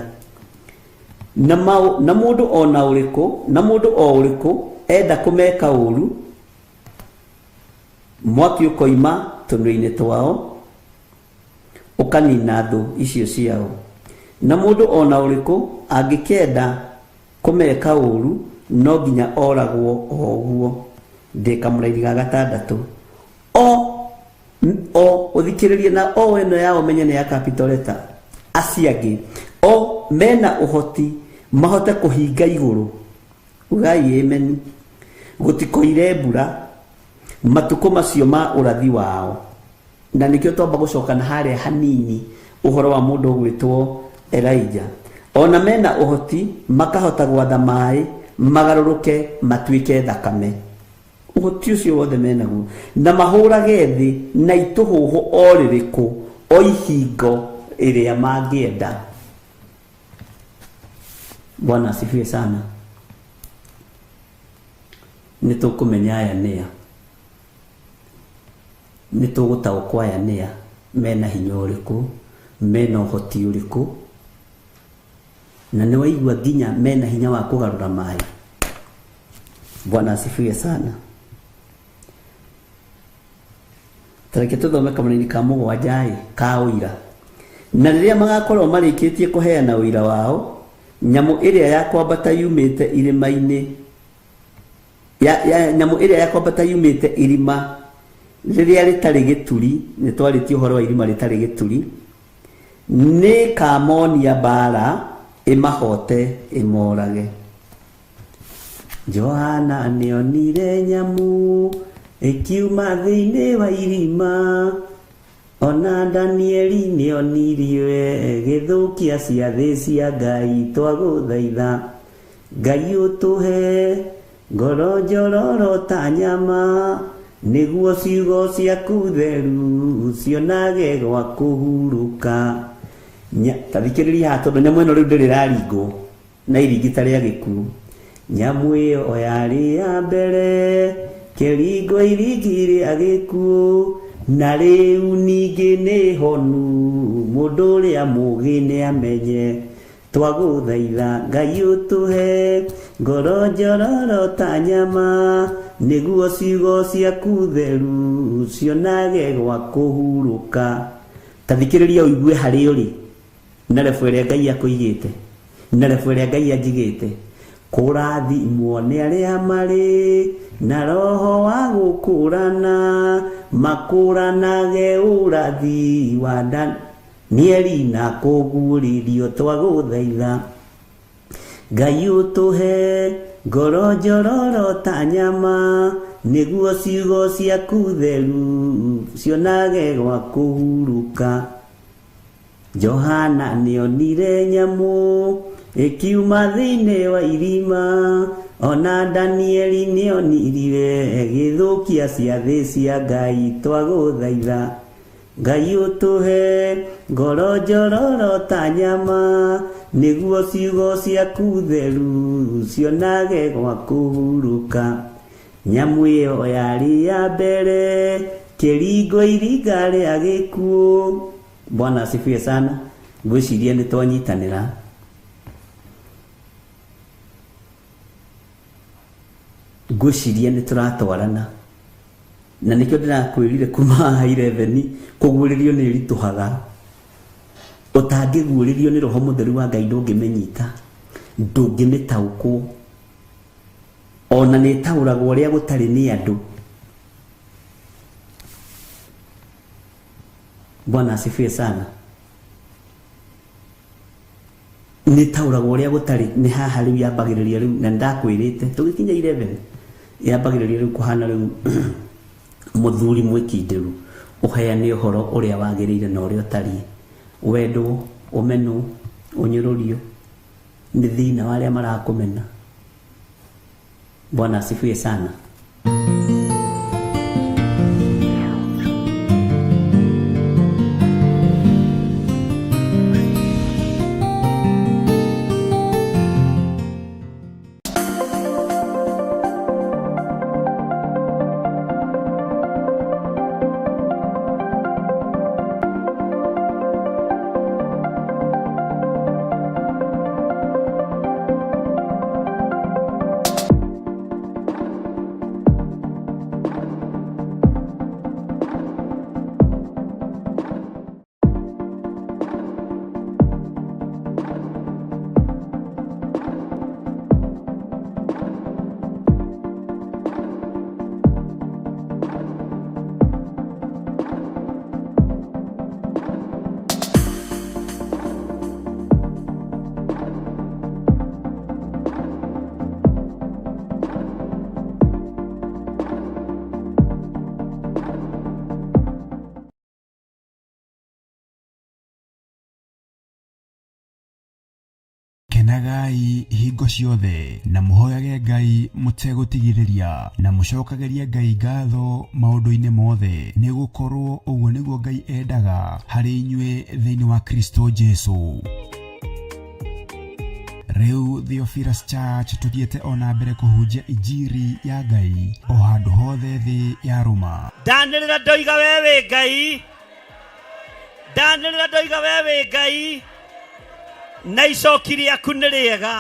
Na na mũndũ ona ũrĩkũ, na mũndũ o ũrĩkũ enda kũmeka ũru, mwaki ũkoima tũnua-inĩ twao Ũkanina thũ icio ciao. Na mũndũ o na ũrĩkũ angĩkenda kũmeka ũũru, no nginya oragwo o ũguo. Ndĩ kamũraini ga gatandatũ. O o ũthikĩrĩrie na o ĩno yao menye nĩ ya capital letter. Acio angĩ o mena ũhoti mahote kũhinga igũrũ. Ugai ameni. Gũtikoire mbura matukũ macio ma ũrathi wao. Na nĩkĩo twamba gũcoka na harĩa hanini ũhoro wa mũndũ ũgwĩtwo Elijah. Ona mena ũhoti makahota gwatha maĩ magarũrũke matuĩke thakame. Ũhoti ũcio wothe menaguo. Na mahũrage thĩ na itũhũhũ o rĩrĩkũ o ihingo ĩrĩa mangĩenda. Bwana asifiwe sana. Nĩ tũkũmenya aya nĩa. Nĩ tũgũtaũkwo aya nĩa, mena hinya ũrĩkũ, mena ũhoti ũrĩkũ, na nĩ waigua nginya mena hinya wa kũgarũra maĩ. Bwana asifiwe sana. Tareke tũthome kamũraini ka mũgwanja ĩ ka ũira. Na rĩrĩa magakorwo marĩkĩtie kũheana ũira wao, nyamũ ĩrĩa ya kwambata yumĩte irĩma-inĩ ya, ya nyamũ ĩrĩa ya kwambata yumĩte irima rĩrĩa rĩtarĩ gĩturi, nĩ twarĩtie ũhoro wa irima rĩtarĩ gĩturi, nĩ kamonia mbara ĩmahote ĩmorage. Johana nĩonire nyamũ ĩkiuma thĩinĩ wa irima, ona Danieli nĩonirie ĩgĩthũkia ciathĩ cia Ngai. Twagũthaitha Ngai ũtũhe ngoro njororo ta nyama, nĩguo ciugo ciaku theru cionage gwa kũhurũka. Ta thikĩrĩria haha tondũ nyamũ ĩno rĩu ndĩrĩ ĩraringwo na iringi ta rĩa gĩkuũ. Nyamũ ĩyo yarĩ ya mbere kĩringo iringi rĩa gĩkuũ, na rĩu ningĩ nĩ honu, mũndũ ũrĩa mũũgĩ nĩ amenye. Twagũthaitha Ngai ũtũhe ngoro njororo ta nyama, nĩguo ciugo ciaku theru cionage gwa kũhurũka. Ta thikĩrĩria ũigue harĩa ũrĩ na rebu ĩrĩa Ngai akũigĩte, na rebu ĩrĩa Ngai anjigĩte. Kũrathimwo nĩ arĩa marĩ na roho wa gũkũrana, makũranage ũrathi wa Danieli na kũguũrĩrio. Twagũthaitha Ngai ũtũhe ngoro njororo ta nyama, nĩguo ciugo ciaku theru cionage gwa kũhurũka. Johana nĩonire nyamũ ĩkiuma thĩinĩ wa irima, ona Danieli nĩonirie ĩgĩthũkia ciathĩ cia Ngai. Twagũthaitha Ngai ũtũhe ngoro njororo ta nyama, nĩguo ciugo ciaku theru cionage gwa kũhurũka. Nyamũ ĩyo yarĩ ya mbere kĩringo iringa rĩa gĩkuũ. Bwana asifiwe sana. Ngwĩciria nĩ twanyitanĩra. Ngwĩciria nĩ tũratwarana. Na nĩkĩo ndĩrakwĩrire kuma haha 11 kũguũrĩrio nĩ ĩritũhaga. Ũtangĩguũrĩrio nĩ Roho Mũtheru wa Ngai ndũngĩmĩnyita, ndũngĩmĩtaũkwo. Ona nĩ ĩtaũragwo ũrĩa gũtarĩ nĩ andũ. Bwana asifiwe sana. Nĩ ĩtaũragwo ũrĩa gũtarĩ. Nĩ haha rĩu yambagĩrĩria rĩu, na nĩndakwĩrĩte tũgĩkinya 11 yambagĩrĩria rĩu kũhana rĩu mũthuri mwĩkindĩru ũheane ũhoro ũrĩa wagĩrĩire na ũrĩa ũtariĩ. Wendwo, ũmenwo, ũnyũrũrio nĩ thĩna wa arĩa marakũmena. Bwana asifiwe sana. Kenagai hingo ciothe na mũhoyage Ngai mũtegũtigithĩria na mũcokagerie Ngai ngatho maũndũ-inĩ mothe, nĩ gũkorwo ũguo nĩguo Ngai endaga harĩ inyuĩ thĩinĩ wa Kristo Jesu. Rĩu Theophilus Church tũthiĩte ona mbere kũhunjia injiri ya Ngai o handũ hothe thĩ ya rũma. Ndanĩrĩra ndoiga we wĩ Ngai, ndanĩrĩra ndoiga we wĩ Ngai, na icoki rĩaku nĩ rĩega.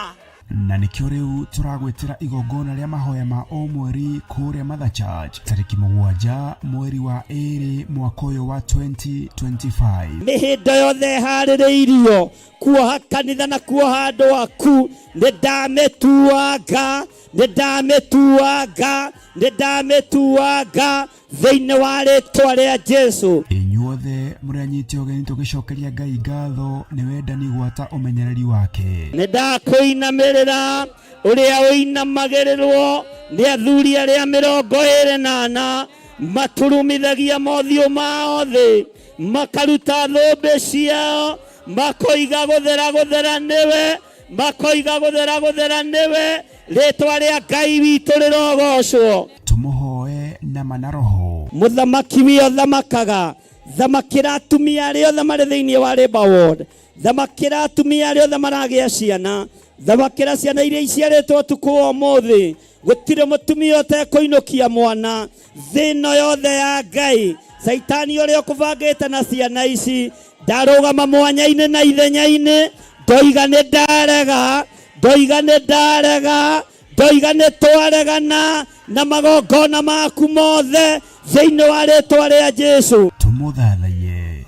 Na nĩkĩo rĩu tũragwĩtĩra igongona rĩa mahoya ma o mweri kũrĩa Mother Church tarĩki 7 mweri wa 2 mwaka ũyũ wa 2025. Mĩhĩndo yothe ĩharĩrĩirio kuoha kanitha na kuoha andũ aku, nĩ ndamĩtuanga, nĩ ndamĩtuanga, nĩ ndamĩtuanga thĩinĩ wa rĩtwa rĩa Jesu. Inyuothe mũrĩ anyite ũgeni tũgĩcokeria Ngai ngatho nĩ wendani gwata ũmenyereri wake. Nĩ ndakũinamĩrĩra ũrĩa ũinamagĩrĩrwo nĩ athuri arĩa 24 maturumithagia mothiũ mao thĩ, makaruta thũmbĩ ciao, makoiga gũthera gũthera nĩwe, makoiga gũthera gũthera nĩwe, rĩtwa rĩa Ngai witũ rĩrogocwo. Tũmũhoe nama na roho. Mũthamaki wio thamakaga, thamakĩra atumia arĩa othe marĩ thĩinĩ wa Labour Ward, thamakĩra atumia arĩa othe maragĩa ciana, thamakĩra ciana iria iciarĩtwo ũtukũ wa ũmũthĩ. Gũtirĩ mũtumia ũtekũinũkia mwana thĩ ĩno yothe ya Ngai. Caitani ũrĩa ũkũbangĩte na ciana ici ndarũgama mwanya-inĩ na ithenya-inĩ, ndoiga nĩ ndarega, ndoiga nĩ ndarega, ndoiga nĩ twaregana na magongona maku mothe thĩinĩ wa rĩtwa rĩa Jesu. Tũmũthathaiye.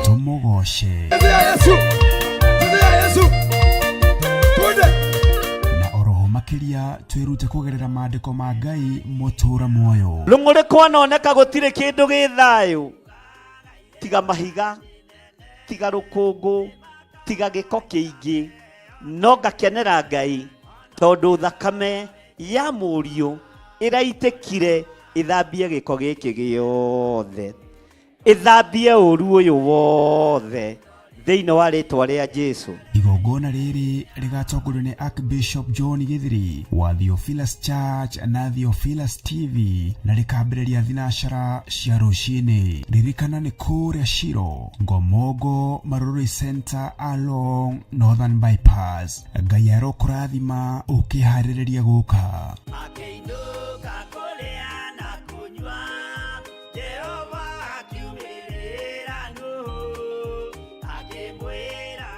Tũmũgoce. Na oroho makĩria twĩrute kũgerera maandĩko ma Ngai mũtũra muoyo. Rũng'ũrĩ kwanoneka gũtirĩ kĩndũ gĩ thayũ tiga mahiga, tiga rũkũngũ, tiga gĩko kĩingĩ, no ngakenera Ngai tondũ thakame ya mũriũ ĩraitĩkire ĩthambie gĩko gĩkĩ gĩothe, ĩthambie ũru ũyũ wothe thĩinĩ wa rĩtwa rĩa Jesu. Igongona rĩrĩ rĩgatongorio nĩ Archbishop John Githiri wa Theophilus Church na Theophilus TV na rĩkambĩrĩria thinacara cia rũcinĩ. Ririkana nĩ kũrĩa Shiro, Ngomongo, Marurui Center along Northern Bypass. Ngai arokũrathima ũkĩharĩrĩria gũka. Akĩinũka kũrĩa na kũnyua, Jehova akiumĩrĩra Nuhu, akĩmwĩra.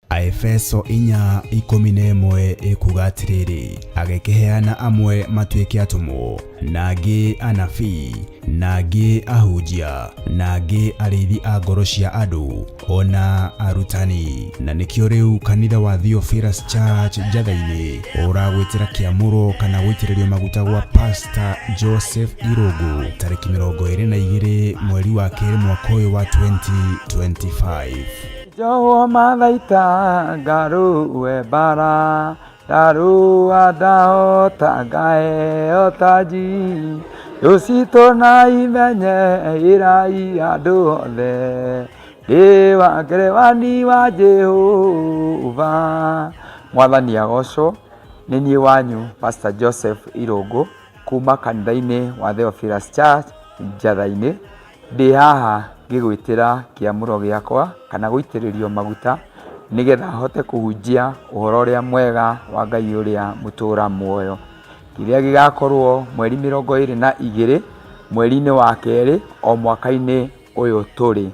Aefeso 4:11 ĩkuga atĩrĩrĩ, agĩkĩheana amwe matuĩke atũmwo, na angĩ anabii, na angĩ ahunjia, na angĩ arĩithi a ngoro cia andũ, ona arutani. Na nĩkĩo rĩu kanitha wa Theophilus Church Njatha-inĩ ũragwĩtĩra kĩamũro kana gũitĩrĩrio maguta gwa Pastor Joseph Irũngũ tarĩki 22 mweri wa 2 mwaka ũyũ wa 2025. Jowo mathaita ngaruwe bara ndarua ndahota ngaheo taji rũcitũ na imenye ĩrai andũ othe ndĩ wa ngerewani wa Jehova. Mwathani agocwo. Nĩ niĩ wanyu Pastor Joseph Irũngũ kuma kanitha-inĩ wa Theophilus Church Njatha-inĩ. Ndĩ haha ngĩgwĩtĩra kĩamũro gĩakwa kana gũitĩrĩrio maguta nĩgetha hote kũhunjia ũhoro ũrĩa mwega wa Ngai ũrĩa mũtũra muoyo, kĩrĩa gĩgakorwo mweri 22 mweri-inĩ wa 2 o mwaka-inĩ ũyũ tũrĩ,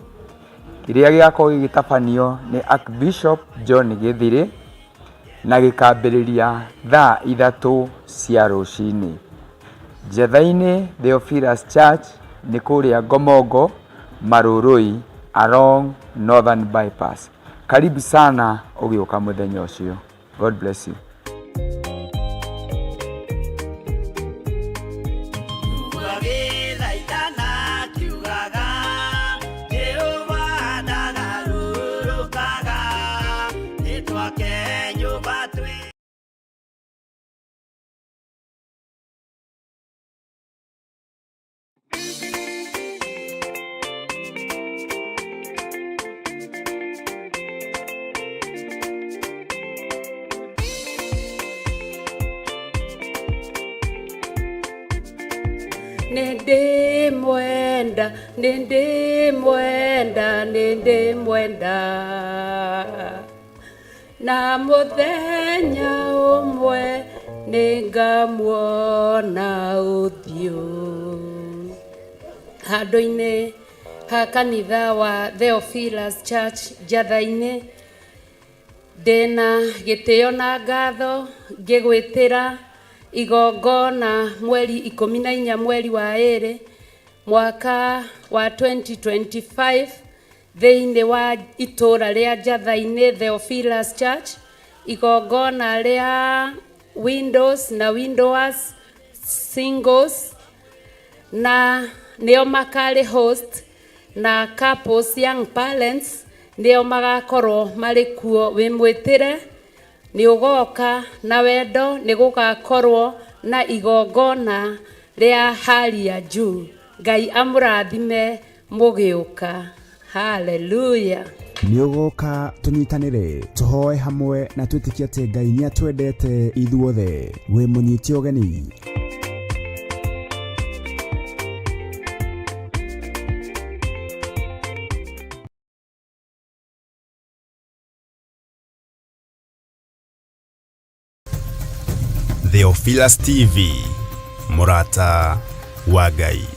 kĩrĩa gĩgakorwo gĩgĩtabanio nĩ Archbishop John Githiri na gĩkambĩrĩria thaa 3 cia rũcinĩ. Njatha-inĩ Theophilus Church nĩ kũrĩa Ngomongo, Marurui along Northern Bypass. Karibu sana ũgĩũka mũthenya ũcio. God bless you. Agĩthaithana akiugaga, Jehova ndagarũrũkaga, nĩtwakenire. Nĩndĩmwenda, nĩndĩmwenda, nĩndĩmwenda. Na mũthenya ũmwe nĩngamuona ũthiũ. Handũ-inĩ ha kanitha wa Theophilus Church Njatha-inĩ, ndĩna gĩtĩo na ngatho ngĩgwĩtĩra igongona mweri 14 mweri wa 2 mwaka wa 2025 thĩinĩ wa itũra rĩa Njatha-inĩ Theophilus Church, igongona rĩa widows na widowers, singles na nĩo makarĩ host, na couples, young parents nĩo magakorwo marĩ kuo. Wĩ mwĩtĩre, nĩ ũgoka na wendo, nĩ gũgakorwo na igongona rĩa hali ya juu. Ngai amũrathime mũgĩũka. Haleluya. Nĩ ũgoka tũnyitanĩre, tũhoe hamwe na twĩtĩkie atĩ Ngai nĩ atwendete ithuothe. Wĩ mũnyite ũgeni. Theophilus TV, mũrata wa Ngai.